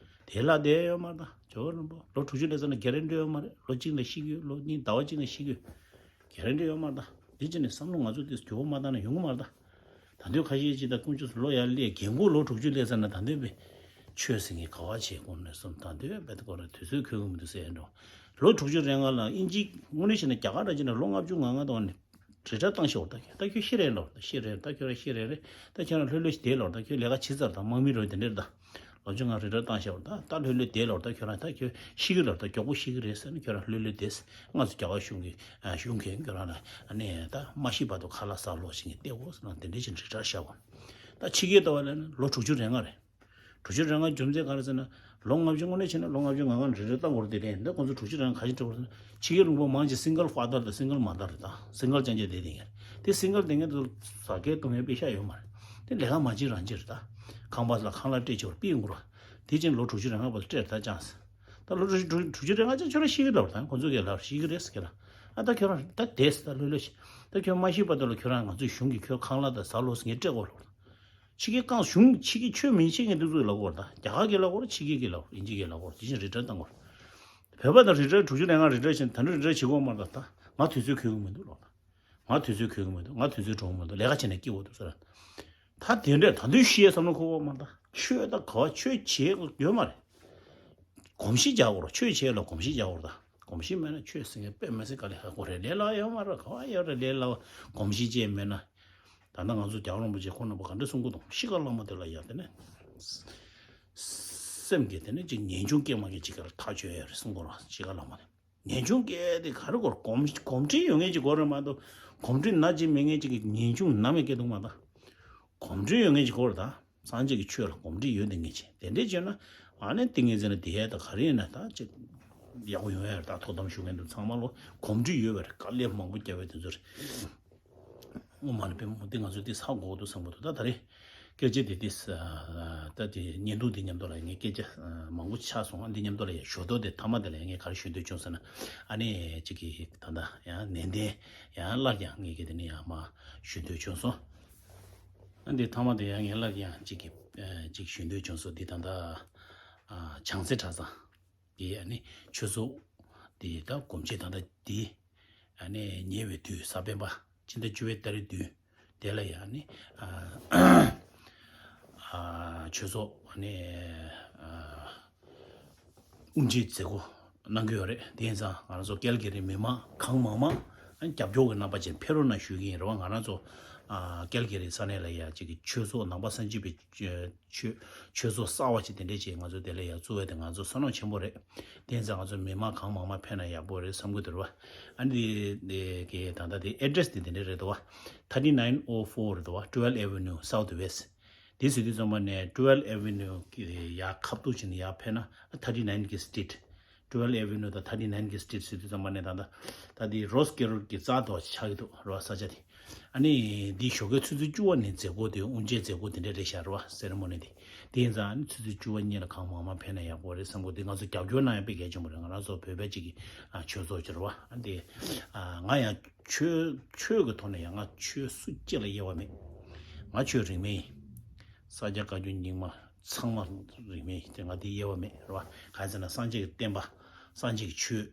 དེ་ལ་བསྡད་ཡོད་མ་རེད་ད། ཇོ་བོ་རིན་པོ་ལོ་དྲུག་ཅུ་སླེབས་ཚར་ན་གྷེ་རན་ཊི་ཡོད་མ་རེད། ལོ་གཅིག་ལ་ཤི་གི་ཡོད། ལོ་གཉིས་ཟླ་བ་གཅིག་ལ་ཤི་གི་ཡོད། གྷེ་རན་ཊི་ཡོད་མ་རེད་ད། འདི་ཅི་ནས་བསམ་བློ་ང་ཚོ་དེ་འགྱུར་བ་མ་བཏང་ན་ཡོང་གི་མ་རེད་ད། ད་དུང་ཁ་ཤས་ཅིག་ད་དཀོན་མཆོག་གསུམ་ལོ་ཡར་སླེབས་རྒན་གོག་ལོ་དྲུག་ཅུ་སླེབས་ཚར་ན་ད་འདོད་པའི་ཆོས་ཟེར་མཁན་ག་བ་བྱེད་དགོས་ནས་སོང་། ད་འདོད་པའི་སྐོར་ལ་དུས་ཚོད་འཁྱོལ་གི་མི་འདུག་ཟེར་འགྲོ། ལོ་དྲུག་ཅུ་རེ་ལྔ་ལ་ཨིན་ཇི་དངོས་གནས་བྱས་ན་རྒྱ་གར་འདྲ་བྱས་ན་ལོ་ལྔ་བཅུ་ང་ལྔ་དང་ནི་རི་ཊ་ཡར་བཏང་ཤོག་ད་ཁྱོད་ད་ཁྱོད་ཤི་རན་ལོ། ད་ཤི་རན། ད་ཁྱོད་ར་ཤི་རན་རེད། ད་ཁྱོད་རང་ལྷོད་ལྷོད་ཞིག་བསྡད་ལོ། ད་ཁྱོད་ལས་ཀ་བྱེད་ཚར་ད་དམག་མི་རོ་དེ་འདྲ་རེད་ད། ལོ་བཅོ་ལྔ་རི་ཊ་ཡར་བཏང་བཞག་པ་རེད། ད་ད་ལྷོད་ལྷོད་བསྡད་ལབ་རེད། ད་ཁྱོད་རང་ད་ཁྱོད་ཤི་གི་ལབ་རེད། ད་མགྱོགས་པོ་ཤི་གི་རེད་ཟེར་ན་ཁྱོད་རང་ལྷོད་ལྷོད་བསྡད་ཟེར། ང་ཚོ་རྒྱ་གར་གཞུང་གི་གཞུང་གིས་ཁྱོད་རང་ལ་ཨ་ནི་ད་མ་ཤི་བར་དུ་ཁ་ལག་ཟ་ལོག་བྱེད་མཁན་སྟེར་དགོས་ཟེར་ན་དེ་འདྲས་ཅིག་རི་ཊ་ཡར་བཞག་པ། ད་ཕྱི་རྒྱལ་ལྟ་བ་ལ་ནི་ལོ་དྲུག་ཅུ་རེ་ལྔ་རེད། དྲུག་ཅུ་རེ་ལྔ་རྒྱུ་མཚན་ག་རེ་ཟེར་ན། ལོ་ལྔ་བཅུ་དངོས་གནས་བྱས་ན་ལོ་ལྔ་བཅུ་ང་ལྔ་རི་ཊ་ཡར་བཏང་དགོས་རེད། དེ་རེད། འདི་ཁོང་ཚོ་དྲུག་ཅུ་རེ་ལྔ་ག་རེ་བྱེད་དགོས་རེད་ཟེར་ན། ཕྱི་རྒྱལ་ལུང་པ་མང་ཆེ་སིང་གལ་ཕ་དར་དང་སིང་གལ་མ་དར་རེད། ད་སིང་གལ་རྐྱང་རྐྱང་བསྡད་བསྡད་མཁན་རེད། དེ་སིང་གལ་བསྡད་མཁན་དེ་ཚོ་ཟ་སྐལ་བཏུང་ཡས་དཔེ་ཤ་ཡོད་མ་རེད། དེ་ལས་ཀ་མ་བྱེད་རང་བྱེད་རེད། ད་ཁང་པ་ལ་ཁང་གླ་སྤྲད་ཆོག་པའི་ཡོང་གི་རེད། དེ་ཕྱིན་ལོ་དྲུག་ཅུ་རེ་ལྔ་བར་དུ་སྤྲད་རེད། ད་ཅང་ཟེར། ད་ལོ་དྲུག་ཅུ་དྲུག་ཅུ་རེ་ལྔ་ཅང་ཁྱོད་རང་ཤི་གི་ལབ་རེད། ད་ཁོང་ཚོ་གིས་ལབ་ཤི་གི་རེད་ཟེར་གི་ལ། ཨ་ད་ཁྱོད་རང་ད་བསྡད་ཟེར། ད་ལྷོད་ལྷོད་བྱེད། ད་ཁྱོད་མ་ཤི་བར་དུ་ལ་ཁྱོད་རང་ང་ཚོའི་གཞུང་གིས་ཁྱོད་ཁང་གླ་དང་ཟ་ལོག་ཟེར་མཁན་སྤྲད་དགོས་རེད། ཕྱི་རྒྱལ་རྐང་གཞུང་ཕྱི་རྒྱལ་ཆོས་མི་ཤེས་མཁན་དེ་ཚོ་ལབ་དགོས་རེད། ད་རྒྱ་གར་གྱིས་ལབ་དགོས་རེད། ཕྱི་རྒྱལ་གྱིས་ལབ་དགོས་རེད། དབྱིན་ཇི་གིས་ལབ་དགོས་རེད། དེ་བཞིན་རི་ཊ་ཡར་བཏང་དགོས་རེད། བོད་པ་དང་རི་ཊ་ཡར་དྲུག་ཅུ་རེ་ལྔ་རི་ཊ་ཡར་བྱས་ནས་ད་ནི་རི་ཊ་ཡར་བྱེད་དགོས་མ་རེད། ད་ང་དུས་ཚོད་འཁྱོལ་གྱི་མི་འདུག་ལབ། ད་ང་དུས་ཚོད་འཁྱོལ་གྱི་མི་འདུག་ང་དུས་ཚོད་འགྲོ་གི་མི་འདུག་ལས་ཀ་བྱས་ནས་སྐྱིད་པོ་འདུག་ཟེར། ད་དེ་འདྲས་ད་དུང་ཤི་ཡས་བསམ་བློ་འཁོར་གྱི་ཡོད་མ་རེད། ད་ཆོས་ད་ག་བ་ཆོས་བྱེད་ཡོད་མ་རེད། གོམས་གཤིས་རྒྱག་དགོས་རེད། ཆོས་བྱེད་ལ་གོམས་གཤིས་རྒྱག་དགོས་རེད། ད་གོམས་གཤིས་མེད་ན་ཆོས་ཟེར་མཁན་དཔེ་མི་སྲིད་དཀའ་ལས་ཁག་པོ་རེད། ལས་སླ་ཡོད་མ་རེད། ག་བ་ཡོད་རེད། ལས་སླ་བ་གོམས་གཤིས་ཅན་མེད་ན། ད་ལྟ་ང་ཚོ་རྒྱལ་བ་རིན་པོ་ཆེ་ཁོང་རྣམ་པ་ག་འདྲ་གསུང་གི་འདུག་ཤི་ཁ་ལ་མ་དེ་ལ་ཡ་དེ་ནས་སེམས་ཀྱི་དེ་ནས་ཅིག་ངེས་འབྱུང་སྐྱེ་མ་སྐྱེ་ཅིག་ག་ལ་ཐག་ཆོད་ཡ་རེད་གསུང་གི་རེད། ཤི་ཁ་ལ་མ་དེ་ངེས་འབྱུང་སྐྱེ་དེ་ག་རེ་དགོས་རེད། གོམས་གོམས་འདྲིས་ཡོད་མཁན་ཅིག་དགོས་རེད་མ་གཏོགས། གོམས་འདྲིས་ན་ཅིག་མེད་མཁན་ཅིག་གི་ངེས་འབྱུང་ནམ་ཡང་སྐྱེ་ཐུབ་མ་རེད། གོམས་འདྲིས་ཡོད་མཁན་ཅིག་དགོས་རེད། ད་སངས་རྒྱས་ཀྱི་ཆོས་ལ་གོམས་འདྲིས་ཡོད་བསྡད་མཁན་ཅིག་དེ་འདྲས་བྱས་ན་ཨ་ནི་ཏིང་ངེ་འཛིན་ལ་བསྡད་ཡ་ད་ག་རེ་ཡིན་ན་ད་ཅིག་ཡག་པོ་ཡོང་ཡ་རེད། ད་ཐུགས་དམ་བཞུགས་མཁན་དེ་ཚང་མ་ལོ་གོམས་འདྲིས་ཡོད་པ་རེད། དཀའ་ལས་མང་པོ་བརྒྱབ་པའི་དེ་ཚོ་རེད། སྔོན་མ་ནས་དཔེ་མང་པོ་འདི་ང་ཚོས་འདི་ཚར་དགོས་འདུག་བསམ་གྱི་འདུག་ད་ད་རེས་སྐད་ཆ་འདི་འདི་ད་དེ་བརྙན་ཐུང་འདི་མཉམ་དུ་ལ་ངས་སྐད་ཆ་མང་པོ་ཆགས་སོང་། ཨ་འདི་མཉམ་དུ་ལ་ཡ་ཞོ་ཏོ་དེ་མཐའ་མ་དེ་ལ་ངས་ག་རེ་ཞུ་འདོད་བྱུང་ཟེར་ན། ཨ་ནི་གཅིག་གིས་ད་ལྟ་ཡང་ནན་ཏན་ཡང་སླར་ཡང་ངས་ཀྱི་དེ་ནི་ཡང་མ་ཞུ་འདོད་བྱུང་སོང་། ཨ་འདི་མཐའ་མ་དེ་ཡང་ངས་སླར་ཡང་གཅིག་གིས་གཅིག་ཞུ་འདོད་བྱུང་སོང་། འདི་ད་ལྟ་བྱང་རྩེ་གྲྭ་ཚང་གི་ཨ་ནི་ཆོས་ཚོགས་འདི་ད་སྒོམ་ཆེན་ད་ལྟ་འདི། ཨ་ནི་ཉེ་བའི་དུས་གཟའ་སྤེན་པ་སྤྱི་ཟླ་བཅུ་པའི་ཏ་རིག་བདུན་དེ་ལ་ཡང་ནི་ཨ་ཨ་ཆོས་ཚོགས་ཨ་ནི་ཨ་དབུ་འབྱེད་མཛད་སྒོ་གནང་གི་ཡོད་རེད། དེ་ཡིན་ཙང་ང་རང་ཚོ་ཀལ་གི་རི་མི་མང་གང་མང་མང་རྒྱབ་སྐྱོར་གྱི་རྣམ་པ་ཅན་ཕེབས་རོགས་གནང་ཞུ་གི་ཡིན་རེད་བ། ང་རང་ཚོ་ཨ་ཀལ་གི་རི་ས་གནས་ལ་ཡ་གཅིག་གི་ཆོས་ཚོགས་ནང་པ་སངས་རྒྱས་པའི་ཆོས་ཆོས་ཚོགས་གསར་བ་ཅིག་དེ་འདྲས་ཅིག་ང་ཚོ་དེ་ལ་ཡ་བཙུགས་པ་དེ་ང་ཚོ་བསོད་ནམས་ཆེན་པོ་རེད། དེ་ཡིན་ཙང་ང་ཚོ་མི་མང་གང་མང་མང་ཕེབས་ན་ཡག་པོ་རེད་བསམ་གྱི་འདུག་རེད་བ། ཨ་ནི་དེ་དེ་གི་ད་ལྟ་དེ་ཨེ་ཌི་རེ་སི་དེ་དེ་འདྲས་རེད་འདུག་བ། thirty nine oh four རེད་འདུག་བ། Twelfth Avenue South West། དེ་ཟེར་དུས་ཙམ་པ་ནས་Twelfth Avenue གི་ཡར་ཁ་ཐུག་ཕྱིན་ནས་ཡར་ཕེབས་ན་thirty nine གི་སི་ཊི་རིཊ། Twelfth Avenue དང་thirty nine གི་སི་ཊི་རིཊ་ཟེར་དུས་ཙམ་པ་ནས་ད་ལྟ་ད་དེ་རོ་སི་ཀེ་རོལ་གི་རྩ་དོག་ཆགས་ཀྱི་འདུག་རེད་བ། ས་ཆ་དེ། ཨ་ནི་འདི་ཞོགས་ཀའི་ཆུ་ཚོད་བཅུ་པ་ནས་མཛད་སྒོ་དེ་དབུ་འབྱེད་མཛད་སྒོ་དེ་འདྲ་རེད་ཤག་རེད་བ། སེ་རི་མོ་ནི་དེ། དེ་ཡིན་ཙང་ཨ་ནི་ཆུ་ཚོད་བཅུ་པ་གཉིས་ལ་གང་མང་མང་ཕེབས་ན་ཡག་པོ་རེད་བསམ་གི་འདུག་དེ་ང་ཚོ་རྒྱབ་སྐྱོར་གནང་ཡག་དཔེ་གལ་ཆེན་པོ་རེད། ང་རང་ཚོ་བོད་པ་གཅིག་གི་ཨ་ཆོས་ཚོགས་ཅིག་རེད་བ། ཨ་འདི་ཨ་ང་ཡང་ཆོས་ཆོས་ཀྱི་ཐོག་ནས་ཡང་ང་ཆོས་སུ་གཅིག་ལ་དབྱེ་བ་མེད། ང་ཆོས་རིས་མེད་ཡིན། ས་སྐྱ་བཀའ་བརྒྱུད་རྙིང་མ་ཚང་མ་རིས་མེད་ཡིན། དེ་ང་དེ་དབྱེ་བ་མེད་རེད་བ། གང་ཡིན་ཟེར་ན་སངས་རྒྱས་ཀྱི་བསྟན་པ་སངས་རྒྱས་ཀྱི་ཆོས།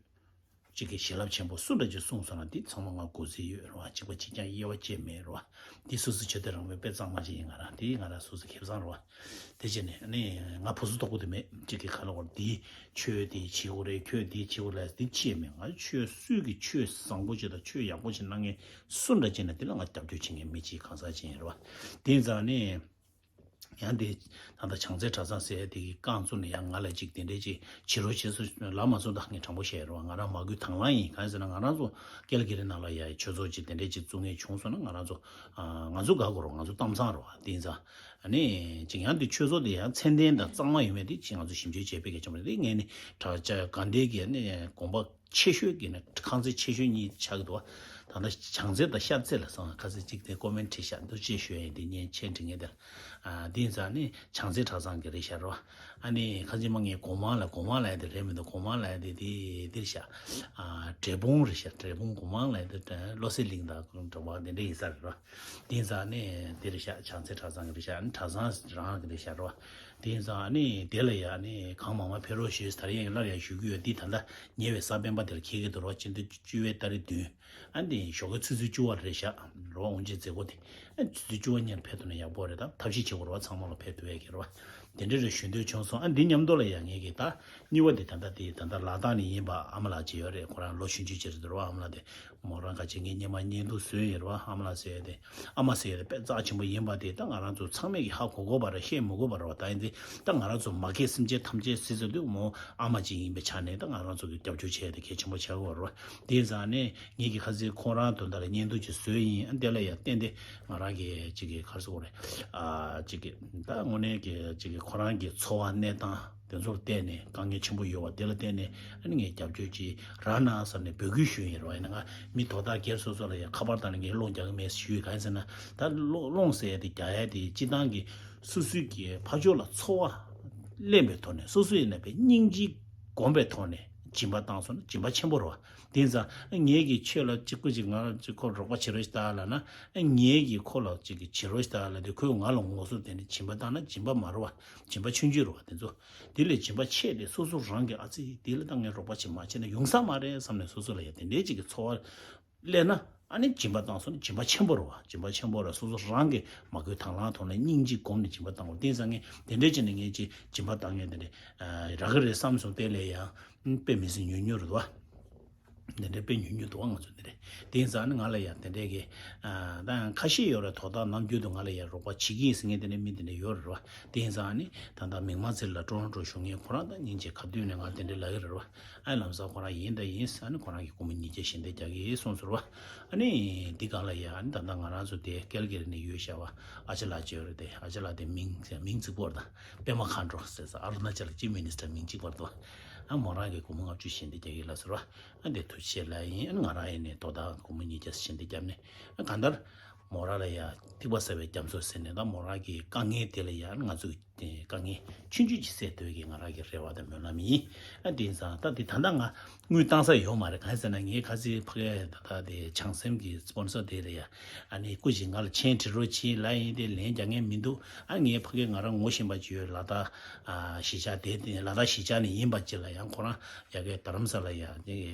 གཅིག་གིས་བྱིན་རླབས་ཆེན་པོ་སུ་འདྲ་ཅིག་གསུངས་སོང་ན་འདི་ཚང་མ་ང་གོ་རྩིས་ཡོད་རེད་བ། གཅིག་པ་གཅིག་རྐྱང་དབྱེ་བ་བཅས་མེད་རེད་བ། འདི་སོ་སོའི་ཆོས་དད་རང་མོས་དཔེ་གཙང་མ་ཅིག་ཡིན། ང་རང་འདི་ང་རང་སོ་སོའི་ཁེ་བཟང་རེད་བ། དེ་བྱས་ནས་ཨ་ནི་ང་བུ་སུ་དོག་པོ་དེ་མེད། གཅིག་གིས་ག་ལ་བར་འདི་ཆོས་འདི་བྱེད་དགོས་རེད། ཁྱོད་འདི་བྱེད་དགོས་རེད། འདི་བྱས་མེད། ང་ཆོས་སུས་ཀྱི་ཆོས་བཟང་པོ་ཅིག་དང་ཆོས་ཡག་པོ་ཅིག་གནང་མཁན་སུ་འདྲ་ཅིག་ན་འདི་ལ་ང་རྒྱབ་སྐྱོར་བྱེད་མཁན་མི་གཅིག་གང་ཟག་ཅིག་ཡིན་རེད་བ། དེ་ཡིན་ཙང་ནི། ཡང་དེ་ད་ལྟ་བྱང་རྩེ་གྲྭ་ཚང་ཟེར་དེ་གི་རྐང་བཙུགས་ནས་ཡང་ང་ལ་ཅིག་དེ་འདྲས་ཅིག་བྱེད་རོགས་བྱེད་སོ་ལབ་མ་སོང་། ད་ངས་དྲང་པོ་བཤད་རོགས། ང་རང་མ་གུས་དང་བླངས་ཡིན། གང་ཡིན་ཟེར་ན་ང་རང་ཚོ་ཀལ་གི་རི་ནང་ལ་ཡ་ཆོས་ཚོགས་ཅིག་དེ་འདྲས་ཅིག་བཙུགས་མཁན་བྱུང་སོང་ན་ང་རང་ཚོ་ང་ཚོ་དགའ་དགོས་རོགས། ང་ཚོ་གཏམ་བཟང་རོགས། དེ་ཡིན་ཙང་ཨ་ནི་ཅིག་ཡང་དེ་ཆོས་ཚོགས་དེ་ཡང་མཚན་ལྡན་དང་གཙང་མ་ཡོད་མེད་དེ་ཅིག་ང་ཚོ་ཞིབ་འཇུག་བྱས་པའི་གལ་ཆེན་པོ་རེད། དེ་ངས་ནི་དྲ་རྒྱ་དགའ་ལྡན་གྱི་ནི་དགོན་པ། ཆེ་ཤོས་ཀྱི་ནི་ཁང་ཚན་ཆེ་ཤོས་གཉིས་ཆགས་འདུག་བ། ད་ལྟ་བྱང་རྩེ་དང་ཤར་རྩེ་ལ་སོང་ཁ་སང་གཅིག་དེ་ཀོ་མེན་བྲིས་ཤག་འདུག་ཅེས་ཞུ་ཡ་ཡིན། དེ་ཉན་མཆན་འབྲི་མཁན་དེ་ལ། ཨ་དེ་ཡིན་ཙང་ནི་བྱང་རྩེ་གྲྭ་ཚང་གི་རེད་ཤག་རོ། ཨ་ནི་ཁ་ཅིག་མ་ངས་གོང་མ་ལ་གོང་མ་ལ་ཡ་དེ་རེད་མི་འདུག་གོང་མ་ལ་ཡ་དེ་དེ་འདིར་ཤག་ཨ་འབྲས་སྤུངས་རེད་ཤག་འབྲས་སྤུངས་གོང་མ་ལ་ཡ་དེ་བློ་གསལ་གླིང་དང་འདྲ་བ་དེ་འདྲ་ཡིན་ས་རེད་རོ། དེ་ཡིན་ཙང་ནི་དེ་རེད་ཤག་བྱང་རྩེ་གྲྭ་ཚང་གི་རེད་ཤག་ཨ་ནི་གྲྭ་ཚང་རང་གི་རེད་ཤག་རོ། དེ་ཡིན་ཙང་ཨ་ནི་དེ་ལ་ཡ་ཨ་ནི་གང་མང་མང་ཕེབས་རོགས་ཞུས། ད་རེས་ཡང་སླར་ཡང་ཞུ་གི་ཡོད། འདི་ད་ལྟ་ཉེ་བའི་གཟའ་སྤེན་པ་དེར་འཁེལ་གི་འདུག་རོགས། སྤྱི་ཟླ་བཅུ་པའི་ཏ་རིག་བདུན། ཨ་ནི་ཞོགས་ཀའི་ཆུ་ཚོད་བཅུ་པ་རེད་ཤག་རོགས། དབུ་འབྱེད་མཛད་སྒོ་དེ་ཨ་ཆུ་ཚོད་བཅུ་པ་ཉིན་ཕེབས་ཐུབ་ན་ཡག་པོ་རེད། ད་ཐབས་ཤེས་བྱེད་དགོས་རོགས། ཚང་མ་ལ་ཕེབས་ཐུབ་ཡས་ཀྱི་རོགས། དེ་འདྲ་རེ་ཞུ་འདོད་བྱུང་སོང་། ཨ་འདི་མཉམ་དུ་ལ་ཡང་ངེད་ཀྱི་ད་གཉིས་པ་དེ་ད་ལྟ་དེ་ད་ལྟ་ལ་དྭགས་ནས་ཡིན་པ་ཨ་མ་ལགས་ཅིག་ཡོད་རེད། ཁོ་རང་ལོ་ཆུང་ཆུང་ཅིག་རེད་འདུག་ར། ཨ་མ་ལགས་དེ་མོ་རང་ག་ཅིག་ངའི་སྔོན་མ་བརྙན་ཐུང་བཟོས་ཡོད་རེད་བ། ཨ་མ་ལགས་ཟེར་ཡ་དེ་ཨ་མ་ཟེར་ཡ་དེ་དཔེ་རྩ་ཆེན་པོ་ཡིན་པ་དེ་ད་ང་རང་ཚོ་ཚང་མས་ཀྱི་ཧ་གོ་དགོས་པ་རེད། བཤད་མི་དགོས་པ་རེད་བ། ད་ཡིན་དེ་ད་ང་རང་ཚོ་མ་སྐྱེས་སེམས་ཅན་ཐམས་ཅད་ཟེར་ཟེར་དུས་མོ་ཨ་མ་ཅིག་ཡིན་པའི་ཆ་ནས་ད་ང་རང་ཚོ་གི་རྒྱབ་སྐྱོར་བྱས་དེ་གལ་ཆེན་པོ་ཆགས་ཀྱི་ཡོད་རེད་བ། དེ་ཡིན་ཙང་ནས་ངེད་ཀྱི་ཁ་སང་ཁོང་རང་དོན་དག་ལ་བརྙན་ཐུང་ཅིག་བཟོས་ཡིན། ཨ་དེ་ལ་ཡང་བརྟེན་ཏེ་ང་རང་གི་ཅིག་གི་ག་རེ་ཟེར་དགོས་རེད། ཨ་ཅིག་གི་ད་དངོས་གནས་ཀྱི་ཅིག་གི་ཁོ་རང་གི་འཚོ་བ་གནས་སྟངས་དེ་ཚོར་བརྟེན་ནས་དཀའ་ངལ་ཆེན་པོ་ཡོད་པ་དེ་ལ་བརྟེན་ནས་ཨ་ནི་ངས་རྒྱབ་སྐྱོར་ཅིག་རག་ན་བསམ་ནས་འབོད་སྐུལ་ཞུས་ཡིན་རེད་བ། ཡིན་ན་ང་མི་དོ་བདག་སྒེར་སོ་སོ་ལ་ཡང་ཁ་པར་བཏང་ནས་ངས་སློང་རྒྱག་གི་མེད་ཞུས། གང་ཡིན་ཟེར་ན་ད་སློང་སློང་ཟེར་ཡ་དེ་རྒྱག་ཡ་དེ་སྤྱི་བཏང་གི་སོ་སོའི་གི་ཕར་ཕྱོགས་ལ་ཚོར་བ་ལེན་པའི་ཐོག་ནས་སོ་སོ་ཡིན་ན་བའི་སྙིང་རྗེ་སྒོམ་པའི་ཐོག་ནས་སྦྱིན་པ་བཏང་སོང་ན་སྦྱིན་པ་ཆེན་པོ་རེད་བ། དེ་ཡིན་ཙང་ངེད་ཀྱིས་ཁྱོད་ལ་གཅིག་པུ་ཅིག་ང་ཅིག་ཁོ་རོགས་པ་བྱེད་རོགས་ཞེས་བཏང་ལབ་ན་ངེད་ཀྱིས་ཁོ་ལ་ཅིག་གི་བྱེད་རོགས་ཞེས་བཏང་ལབ་དུས་ཁོས་ང་ལ་ངོ་སོ་བསྟན་ནས་སྦྱིན་པ་བཏང་ན་སྦྱིན་པ་མ་རེད་བ། སྦྱིན་པ་ཆུང་ཆུང་རེད་བ། དེ་ཚོ་དེ་ལས་སྦྱིན་པ་ཆེ་དེ་སོ་སོ་རང་གི་ཨ་ཙི་དེ་ལ་ད་ངས་རོགས་པ་བྱེད་མ་བྱེད་ན་ཡོང་ས་མ་རེད་བསམ་ནས་སོ་སོ་ལ་ཡ་དེ་འདྲའི་ཅིག་གི་ཚོར་བ་སླེབས་ན་ཨ་ནི་སྦྱིན་པ་བཏང་སོང་ན་སྦྱིན་པ་ཆེན་པོ་རེད་བ། སྦྱིན་པ་ཆེན་པོ་རེད། སོ་སོ་རང་གི་མ་དགོས་དང་བླངས་ཐོག་ནས་སྙིང་རྗེ་སྒོམ་ནས་སྦྱིན་པ་བཏང་བ། དེ་ཡིན་ཙང་ངས་དེ་འདྲའི་བྱས་ནས་ངས་ཅིག་སྦྱིན་པ་བཏང་མཁན་དེ་འདྲ་རག་གི་རེད་བསམ་སོང་། དེ་ལས་ཡང་དཔེ་མི་སྲིད་ཉུང་ཉུང་རེད་བ། དེ་འདྲའི་དཔེ་ཉུང་ཉུང་འདུག་བ། ང་ཚོ་དེ་འདྲ་དེ་ཡིན་ཙང་ནི་ང་ལ་ཡང་དེ་འདྲའི་གི་ད་ཡང་ཁ་ཤས་ཡོད་རེད། དོ་བདག་ནམ་རྒྱུན་དུ་ང་ལ་ཡང་རོགས་པ་བྱེད་ཀྱི་ཡིན་ཟེར་མཁན་དེ་འདྲའི་མི་དེ་འདྲ་ཡོད་རེད་བ། དེ་ཡིན་ཙང་ནི་ད་ལྟ་མིག་དམར་རྩེ་ལ་ཀྲོ་རོན་ཀྲོ་བཞུགས་མཁན་ཁོ་རང་ད་སྙིང་རྗེ་ག་དུས་ནས་ང་དེ་འདྲ་ལབ་ཀྱི་རེད་བ། ཨ་ལམ་སང་ཁོ་རང་ཡིན་ད་ཡིན་ཟེར་ནས་ཁོ་རང་གི་སྒོར་མོ་ཉིས་བརྒྱ་ཞལ་འདེབས་རྒྱག་གི་ཡིན་གསུངས་སོང་རེད་བ། ཨ་ནི་འདི་གང་ལ་ཡ་ཨ་ནི་ད་ལྟ་ང་རང་ཚོ་དེ་ཀལ་ག་རི་ནས་ཡོད་བཞག་པ་ཨ་ཅག་ལགས་ཅིག་ཡོད་རེད་དེ། ཨ་ཅག་ལགས་དེ་མིང་མིང་གཅིག་པོ་རེད་ད། པད་མ་མཁའ་འགྲོ་ཟེར་ས་ཨ་རུ་ན་ཅལ་ཅིབ་མི་ནི་སི་ཊར་མིང་གཅིག་པོ་རེད་དོ། ཨ་མོ་རང་གི་སྒོར་མོ་ལྔ་བཅུ་ཞལ་འདེབས་རྒྱག་གི་ལ་ཟེར་བ། ཨ་དེ་ཐུགས་རྗེ་ཆེ་ལབ་ཡིན། ཨ་ནི་ང་རང་ཡིན་ནས་དོ་བདག་སྒོར་མོ་ཉིས་བརྒྱ་ཞལ་འདེབས་བརྒྱབ་ནས་ཨ་གང་ལྟར་མོ་རང་ལ་ཡ་ཐིགས་པ་བསགས་པའི་རྒྱ་མཚོ་ཟེར་ནས་ད་མོ་རང་གི་དཀའ་ངལ་དེ་ལ་ཡ་ཨ་ནི་ང་ཚོ་དེ་དཀའ་ངལ་ཆུང་ཆུང་ཅིག་སེལ་འདོད་ཀྱི་ང་རང་གི་རེ་བ་དང་སྨོན་ལམ་ཡིན། ཨ་དེ་ཡིན་ཙང་ད་དེ་ད་ལྟ་ང་དངུལ་བཏང་ས་ཡོད་མ་རེད། གང་ཡིན་ཟེར་ན་ངས་ཁ་སང་ཕ་གིར་ད་ལྟ་དེ་བྱང་སེམས་ཀྱི་སི་པོན་སར་དེ་ལ་ཡ་ཨ་ནི་སྐུ་མཁྱེན་ང་ལ་མཆན་བྲིས་རོགས་གྱིས་ལབ་ཡིན་ཏེ་ལན་རྒྱག་མཁན་མི་འདུག་ཨ་ངས་ཕ་གིར་ང་རང་ངོ་ཤེས་པ་ཅིག་ཡོད། ལ་དྭགས་ཨ་གཞིས་ཆགས་དེ་དེ་ལ་དྭགས་གཞིས་ཆགས་ནས་ཡིན་པ་ཅིག་ལ་ཡང་ཁོ་རང་ཡ་གི་རྡ་རམ་ས་ལ་ཡ་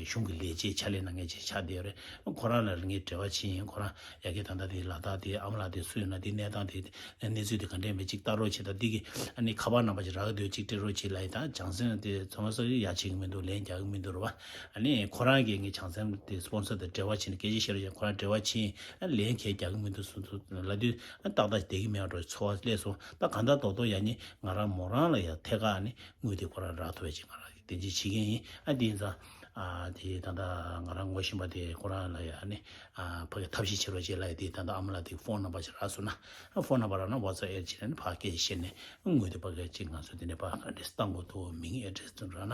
གཞུང་གི་ལས་བྱེད་ཕྱག་ལས་གནང་མཁན་ཅིག་ཆགས་བསྡད་ཡོད་རེད། ཁོ་རང་ལ་ངས་འབྲེལ་བ་བྱས་ཡིན། ཁོ་རང་ཡ་གི་ད་ལྟ་དེ་ལ་དྭགས་དེ་ཨ་མ་ལགས་དེ་སུ་ཡིན་ན་དེ་གནས་སྟངས་དེ་གནས་ཚུལ་དེ་ག་འདྲས་མེད་ཅིག་ལྟ་རོགས་བྱེད། ད་འདི་གི་ཨ་ནི་ཁ་པར་ནམ་བར་ཅིག་རག་གི་འདུག་ཅིག་སྤྲད་རོགས་བྱེད་ལབ་ཡིན། ད་བྱང་སེམས་དེ་ཚང་མ་སོ་ཡ་བྱེད་ཀྱི་མི་འདུག་ལན་རྒྱག་གི་མི་འདུག་རེད་བ། ཨ་ནི་ཁོ་རང་གིས་ངའི་བྱང་སེམས་དེ་སི་པོན་སར་དེ་འབྲེལ་བ་བྱས་ནས་སྐད་ཆ་བཤད་རོགས་བྱེད། ཁོ་རང་འབྲེལ་བ་བྱས་ཡིན། ཨ་ལན་ཁྱེད་རྒྱག་གི་མི་འདུག་གསུངས་འདུག་ལབ་དུས་ཨ་ཏག་ཏག་བསྡད་ཀྱི་མེད་པ་འདྲ་ཚོར་བ་སླེབས་སོང་། ད་གང་ལྟར་རྡོག་རྡོག་ཡ་ནི་ང་རང་མོ་རང་ལ་ཡ་ཐད་ཀར་ཨ་ནི་དངུལ་དེ་ཁོ་རང་རག་ཐུབ་པ་ཅིག་ང་རང་གིས་དེ་འདྲ་བྱེད་ཀྱི་ཡིན། ཨ་དེ་ཡིན་ཙང་ཨ་དེ་ད་ལྟ་ང་རང་ངོ་ཤེས་པ་དེ་ཁོ་རང་ལ་ཡ་ཨ་ནི་ཨ་ཕ་གི་ཐབས་ཤེས་བྱེད་རོགས་བྱེད་ལབ་ཡ་དེ་ད་ལྟ་ཨ་མ་ལགས་དེ་ཕོན་ནམ་བར་ཅིག་རག་སོང་ན། ཨ་ཕོན་ནམ་བར་རག་ན་ཝ་ཊི་སེབ་ཨེ་ཌི་བྱས་ནས་ཕར་སྐད་ཆ་བཤད་ནས་དངུལ་དེ་ཕ་གི་ཅིག་ང་ཚོ་དེ་ནས་ཕར་ག་འདྲས་བཏང་དགོས་འདུག་མིང་ཨེ་ཌི་རེ་སི་དེ་རག་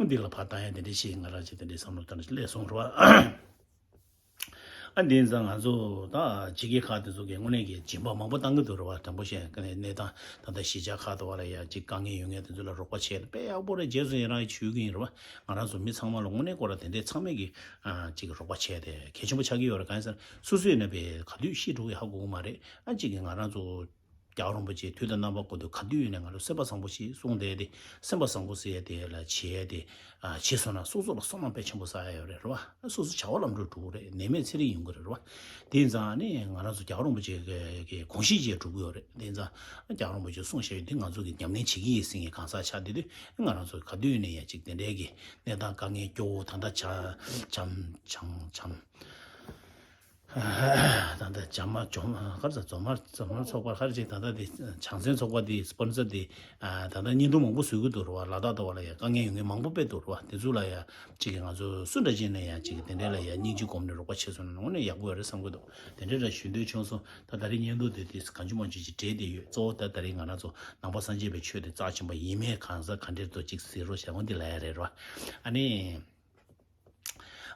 ན་འདི་ལ་ཕར་བཏང་ཡ་དེ་འདྲས་ཞིག་ང་རང་ཅིག་དེ་འདྲས་བསམ་བློ་བཏང་ནས་སླེབས་སོང་རེད་བ། ཨ་འདི་ཡིན་ཙང་ང་ཚོ་ད་ཕྱི་རྒྱལ་ཁག་དེ་ཚོ་གི་དངོས་གནས་ཀྱི་སྦྱིན་པ་མང་པོ་བཏང་གི་འདུག་རེད་བ། དྲང་པོ་བཤད་ན་གནས་སྟངས་ད་ལྟ་གཞིས་ཆགས་ཁག་ཏུ་བ་ལ་ཡ་ཅིག་དཀའ་ངལ་ཡོད་མཁན་དེ་ཚོ་ལ་རོགས་པ་བྱས་ན་དཔེ་ཡག་པོ་རེད། རྗེས་སུ་ཡི་རང་ཞུ་གི་ཡིན་རེད་བ། ང་རང་ཚོ་མི་ཚང་མ་ལ་དངོས་གནས་ཁོ་ར་དེ་འདྲའི་ཚང་མས་ཀྱི་ཨ་ཅིག་རོགས་པ་བྱས་ཏེ་གལ་ཆེན་པོ་ཆགས་ཀྱི་ཡོད་རེད། གང་ཡིན་ཟེར་ན་སོ་སོ་ཡིན་ན་དཔེ་ག་དུས་ཤི་འགྲོ་གི་ཧ་གོ་གི་མ་རེད། ཨ་ཅིག་གིས་ང་རང་ཚོ་རྒྱལ་བ་རིན་པོ་ཆེ་དུས་དང་རྣམ་པ་ཀུན་ཏུ་ག་དུས་ཡིན་ནའང་ང་ཚོ་སེམས་པ་བཟང་པོ་ཞིག་གསུངས་བསྡད་དེ། སེམས་པ་བཟང་པོ་ཟེར་ཡ་དེ་ལ་བྱེད་ཡ་དེ་ཨ་བྱས་སོང་ན་སོ་སོ་ལ་བསོད་ནམས་དཔེ་ཆེན་པོ་བསགས་ཡ་ཡོད་རེད་རེད་བ། སོ་སོ་བྱ་བ་ལམ་འགྲོ་འགྲོ་གི་རེད། ནད་མེད་ཚེ་རིང་ཡོང་གི་རེད་རེད་བ། དེ་ཡིན་ཙང་ནི་ང་རང་ཚོ་རྒྱལ་བ་རིན་པོ་ཆེ་གི་གི་དགོངས་གཞི་བཅས་འགྲོ་གི་ཡོད་རེད། དེ་ཡིན་ཙང་རྒྱལ་བ་རིན་པོ་ཆེ་གསུངས་བཞག་ཡོད་དེ་ང་ཚོ་གི་ཉམས་ལེན་བྱེད་ཀྱི་ཡིན་ཟེར་མཁན་གང་ཟག་ཆགས་བསྡད་དུས་ང་རང་ཚོ་ག་དུས་ཡིན་ནའི་ཡ་ཅིག་དེ་འདྲའི་གི་གནས་སྟངས་དཀའ་ངལ་སྐྱོ་བོ་ད་ལྟ་བྱ་བྱམས་བྱམས་བྱམས། ད་ལྟ་བྱམས་མ་འཛོམས་ག་རེ་ཟེར་འཛོམས་མ་འཛོམས་མ་ཚོགས་པ་ག་རེ་ཅིག་ད་ལྟ་དེ་བྱང་སེམས་ཚོགས་པ་དེ་སི་པོན་སར་དེ་ད་ལྟ་བརྙན་ཐུང་མང་པོ་བཟོ་གི་འདུག་རེད་བ། ལ་དྭགས་ལྟ་བ་ལ་ཡ་དཀའ་ངལ་ཡོད་མཁན་མང་པོ་དཔེ་འདུག་རེད་བ། དེ་ཚོ་ལ་ཡ་ཅིག་གི་ང་ཚོ་སུ་འདྲ་ཅིག་ནས་ཡ་ཅིག་གི་དེ་འདྲ་ལ་ཡ་སྙིང་རྗེ་སྒོམ་ནས་རོགས་པ་བྱས་སོང་ན་དངོས་གནས་ཡག་པོ་ཡོད་རེད་བསམ་གི་འདུག་དེ་འདྲ་ར་ཞུ་འདོད་བྱུང་སོང་། ད་ད་རེས་བརྙན་ཐུང་དེ་དེ་གང་བྱུང་མང་བྱུང་ཅིག་བྲིས་བསྡད་ཡོད། གཙོ་བོ་ད་ད་རེས་ང་རང་ཚོ་ནང་པ་སངས་རྒྱས་པའི་ཆོས་དེ་རྩ་ཆེན་པོ་ཡིན་མིན་གང་ཟག་ག་འདྲས་འདུག་ཅིག་གཟིགས་རོགས་བྱས་འོ་འདི་ལ་ཡ་རེད་རེད་བ། ཨ་ནི།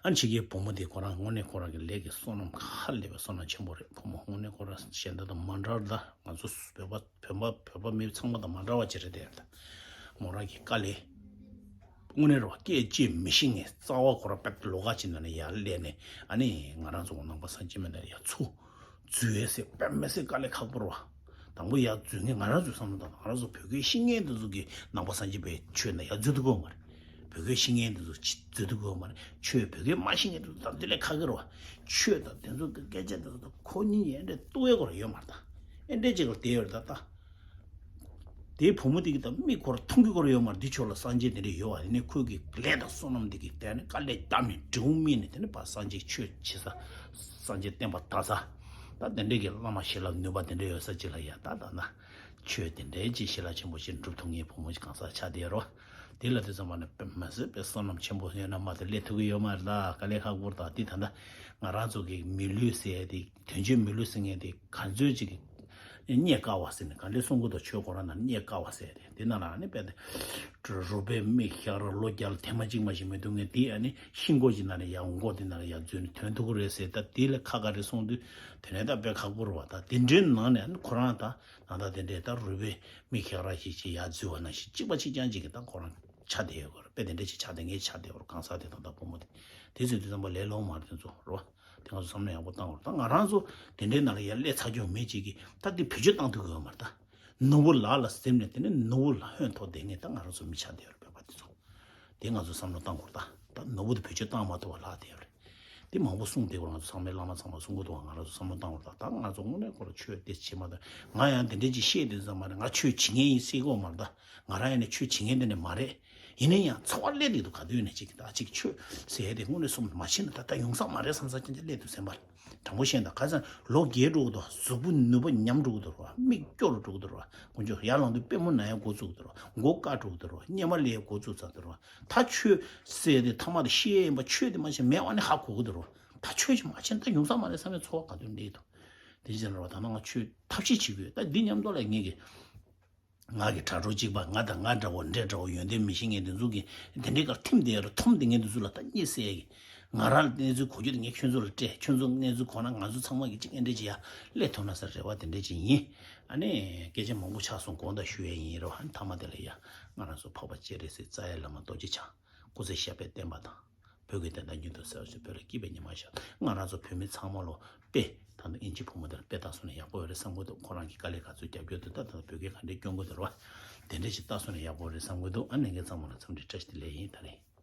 ཨ་ནི་ཕྱི་རྒྱལ་བུ་མོ་དེ་ཁོ་རང་དངོས་གནས་ཁོ་རང་གི་ལས་ཀྱི་བསོད་ནམས་ཧ་ལས་པའི་བསོད་ནམས་ཆེན་པོ་རེད། བུ་མོ་དངོས་གནས་ཁོ་རང་གཞན་དག་དང་མ་འདྲ་བར་ད་ང་ཚོ་བོད་པ་བོད་པ་བོད་པ་མི་ཚང་མ་དང་མ་འདྲ་བ་ཅིག་རེད་དེ། ད་མོ་རང་གི་དཀའ་ལས་དངོས་གནས་རེད་བ། སྐད་ཅིག་མི་ཤེས་མཁན་རྩ་བ་ཁོ་རང་དཔེ་ལོགས་ཀ་ཅིག་ནང་ནས་ཡར་སླེབས་ནས་ཨ་ནི་ང་རང་ཚོ་ནང་པ་སངས་རྒྱས་མི་འདྲ་ཡ་ཚུ་འཛུལ་ཡས་སེ་དཔེ་མི་སྲིད་དཀའ་ལས་ཁག་པོ་རེད་བ། དང་པོ་ཡར་འཛུལ་མཁན་ང་རང་ཚོའི་བསམ་བློ་དང་ང་རང་ཚོ་བོད་སྐད་ཤེས་མཁན་དེ་ཚོ་གིས་ནང་པ་སངས་རྒྱས་པའི་ཆོས་ནང་ཡར་འཛུལ་ཐུབ་ཀྱི་ཡོད་མ་རེད། བོད་སྐད་ཤེས་མཁན་དེ་ཚོ་ཅི་འཛུལ་ཐུབ་ཀྱི་ཡོད་མ་རེད། ཆོས་བོད་སྐད་མ་ཤེས་མཁན་དེ་ཚོ་ད་འདི་ལས་ཁག་གི་རེད་བ། ཆོས་དང་དེ་ཚོ་གི་སྐད་ཆ་དེ་ཚོ་ད་ཁོ་གཉིས་ཡན་འདྲེ་གཏུག་ཡས་སྐོར་ཡོད་མ་རེད། ད་ཨེ་འདྲེ་ཅིག་ལ་བསྡད་ཡོད་རེད། ད་ད་ དེའི་བུ་མོ་དེ་གིས་ད་མིག་ཁོ་ར་མཐོང་གི་ཁོ་ར་ཡོད་མ་རེད། འདི་ཕྱོགས་ལ་སངས་རྒྱས་དེ་འདྲ་ཡོད་བ། དེ་ནས་ཁོས་ཀྱི་ལས་དང་བསོད་ནམས་དེ་གིས་དེ་ནས་དཀའ་ལས་བརྒྱབ་ནས་འབྲས་བུ་སྨིན་ནས། དེ་ནས་ཕར་སངས་རྒྱས་ཆོས་བྱེད་ས། སངས་རྒྱས་བསྟན་པ་དར་ས། ད་དེ་འདྲས་ཀྱི་བླ་མ་ཞི་ལྷག་ནུས་པ་དེ་འདྲ་ཡོད་ས་ཅིག་ལ་ཡ། ད་ད་ན་ཆོས་དེ་འདྲས་ཅིག་ཞི་ལྷག་ཆེན་པོ་ཞིག་འགྲུབ་ཐུབ་མཁན་བུ་མོ་ཞིག་གང་ཟག་ཆགས་བསྡད་རོ། དེ་ལ་དེ་ཙམ་པ་ནས་དཔེ་མ་སྲིད་པའི་བསོད་ནམས་ཆེན་པོ་ཡོད་ན་མ་གཏོགས་སླེབས་ཐུབ་ཀྱི་ཡོད་མ་རེད། ད་དཀའ་ལས་ཁག་པོ་རེད། ད་འདི་ད་ལྟ་ང་རང་ཚོ་གི་མི་ལུས་ཟེར་ཡ་དེ། དོན་བརྗོད་མི་ལུས་ཟེར་མཁན་དེ་ག་ཚོད་ཅིག་རྙེད་དཀའ་བ་ཟེར་ནས་ག་འདྲས་གསུང་གི་འདུག་ཆོས་ཁོ་རང་ནང་རྙེད་དཀའ་བ་ཟེར་ཏེ། དེ་ནང་ལ་ཨ་ནི་དཔེ་དེ་རུས་སྦལ་མིག་ཞར་ལོ་བརྒྱ་ལ་ཐེངས་མ་གཅིག་མ་ཞིག་མི་འདུག་ངས། དེ་ཨ་ནི་ཤིང་སྒོ་ཅིག་ནང་ལ་ཡར་མགོ་དེ་ནང་ལ་ཡར་འཛུལ་ནས་ཐོན་ཐུབ་ཀྱི་རེད་ཟེར། ད་དེ་ལས་ཁ་ཁ་རེ་གསུང་དུས། དེ་ནས་ད་དཔེ་ཁག་པོ་རེད་བ། ད་དེ་འདྲའི་ནང་ནས་ཨ་ནི་ཁོ་རང་ད་ད་ལྟ་དེ་འདྲའི་ད་རུས་སྦལ་མིག་ཞར་ཞིག་ཅིག་ཡར་འཛུལ་བ་ནང་བཞིན་གཅིག་པ་གཅིག་རྐྱང་ཅིག་གི་ད་ཁོ་རང་ཆགས་བསྡད་ཡོད་གི་རེད། དཔེ་དེ་འདྲ་ཅིག་ཆགས་བསྡད། ངས་ཆགས་བསྡད་པ་རེད། གང་ཟག་དེ་དང་ད་བུ་མོ་དེ། དེ་ཚོས་དེ་ཙམ་པ་ལས་སླ་པོ་མ་རེད། དེ་ཚོ་རེད་བ། དེ་ང་ཚོ་བསམ་བློ་ཡག་པོ་བཏང་དགོས་རེད། ད་ང་རང་ཚོ་དེ་འདྲའི་ནང་ལ་ཡར་སླེབས་ཚར་རྒྱུ་མེད་ཅིག་གིས་ད་དེ་བེད་སྤྱོད་བཏང་ཐུབ་ཀྱི་ཡོད་མ་རེད། ད་ནོར་བུ་ལག་ལ་ཟིན་ནས་དེ་ནས་ནོར་བུ་ལ་ཧོན་ཐོགས་བསྡད་མཁན་ད་ང་རང་ཚོ་མི་ཆགས་བསྡད་ཡོད་རེད། བོད་པ་དེ་ཚོ། དེ་ང་ཚོ་བསམ་བློ་བཏང་དགོས་རེད། ད་ད་ནོར་བུ་དེ་བེད་སྤྱོད་བཏང་མ་ཐུབ་པ་ལྷག་བསྡད་ཡོད་རེད། དེ་མང་པོ་གསུངས་བསྡད་ཡོད་རེད། ང་ཚོ་ཚང་མས་བླ་མ་ཚང་མ་གསུང་གི་འདུག་བ། ང་རང་ཚོ་བསམ་བློ་བཏང་དགོས་རེད། ད་ད་ང་ཚོ་དངོས་གནས་ཁོ་རང་ཆོས་དེ་བྱེད་མ་ཐུབ། ང་ཡང་དེ་འདྲའི་ཅིག་བཤད་དེ་ཙམ་མ་རེད། ང་ཆོས་བྱེད་མཁན་ཡིན་ཟེར་གི་ཡོད་མ་རེད། ད་ང་རང་ཡང་ནས་ཆོས་བྱེད་མཁན་དེ་ནས་མ་རེད། ཡིན་ན་ཡང་འཚོ་བ་སླེབས་བསྡད་འདུག་ག་དུས་ནས་ཅིག་ད་ཅིག་ཆོས་ཟེར་ཡ་དེ་དངོས་གནས་སོང་མ་ཕྱིན་ན་ད་ལྟ་ཡོང་ས་མ་རེད་བསམ་ས་ཅན་ཅིག་སླེབས་འདུག་སེམས་པ་ལ། དྲང་པོ་བཤད་ན་ད་ག་ཚོད་ལོ་རྒས་འགྲོ་གི་འདུག་གཟུགས་པོ་ནུས་པ་ཉམས་འགྲོ་གི་འདུག་ར། མིག་སྐྱོ་རུ་འགྲོ་གི་འདུག་ར། དཀོན་མཆོག་ཡར་ལངས་དུས་པུས་མོ་ན་ཡ་འགོ་བཙུགས་འདུག་ར། མགོ་སྐ་འགྲོ་གི་འདུག་ར། གཉེར་མ་ལེན་ཡ་འགོ་བཙུགས་ཚར་འདུག་ར། ད་ཆོས་ཟེར་ཡ་དེ་ཐ་མ་དེ་བཤད་ཡ་ཡིན་པ། ཆོས་དེ་མ་ཕྱིན་མེད་པ་ནི་ཧ་གོ་གི་འདུག་ར། ད་ཆོས་ཅིག་མ་ཕྱིན་ད་ཡོང་ས་མ་རེད་བསམ་པའི་ཚོར་བ་ག་དུས་འདྲེས་འདུག་དེ་བཞིན་ར་བ། ད་ནང་ང་ཆོས་ཐབས་ཤེས་བྱེད་དགོས། ད་འདི་མཉམ་དུ་ལ་ངེད་ཀྱི་ང་གི་དྲ་གྲོགས་གཅིག་པ། ང་དང་ང་འདྲ་བོ་འདྲེ་འདྲ་བོ་ཡོན་ཏན་མི་ཤེས་མཁན་དེ་ཚོ་གི་དེ་འདྲའི་ཁར་ཐིམ་བསྡད་ར། འཐོམ་བསྡད་མཁན་དེ་ཚོ་ལ་ད་གཉིད་སད་ཀྱི། ང་རང་ལ་གནས་ཚུལ་གོ་རྒྱུ་དེ་ངས་ཁྱོད་ཚོ་ལ་སྤྲད། ཁྱོད་ཚོ་གནས་ཚུལ་གོ་ན་ང་ཚོ་ཚང་མ་གི་གཅིག་འདྲེ་ཅིག་ཡར་སླེབས་ཐུབ་ན་ཟེར་རེ་བ་དེ་འདྲ་ཅིག་ཡིན། ཨ་ནི་སྐད་ཆ་མང་པོ་ཆགས་སོང་། དགོངས་དག་ཞུ་ཡས་ཡིན་རེ་བ། ཨ་ནི་མཐའ་མ་དེ་ལ་ཡ་ང་རང་ཚོ་འཕགས་པ་སྤྱན་རས་གཟིགས་རྩ་བའི་བླ་མ་རྡོ་རྗེ་འཆང་། སྐུ་ཚེ་ཞབས་པད་བརྟན་པ་དང་། བོད་ཀྱི་བདེན་མཐའ་མྱུར་དུ་གསལ་བར་བྱེད། བོད་ལ་སྐྱིད་པའི་ཉི་མ་ཤར། ང་རང་ཚོ་བོད་མི་ཚང་མ་ལོ་དཔེ་ད་ལྟ་ཨིན་ཇི་བུ་མོ་དེ་ལ་དཔེ་ལྟ་སོང་ན་ཡག་པོ་ཡོད་རེད་བསམ་གྱི་འདུག་ཁོ་རང་གིས་དཀའ་ལས་ག་ཚོད་རྒྱབ་ཀྱི་འདུག་ད་ད་བོད་སྐད་ག་འདྲས་སྐྱོན་གྱི་འདུག་རེད་བ། དེ་འདྲས་ཞིག་ལྟ་སོང་ན་ཡག་པོ་རེད་བསམ་གྱི་འདུག་ཨ་ནི་ངས་ཚང་མ་ལ་འཚམས་འདྲི་བཀྲ་ཤིས་བདེ་ལེགས་ཡིན། ད་རེད།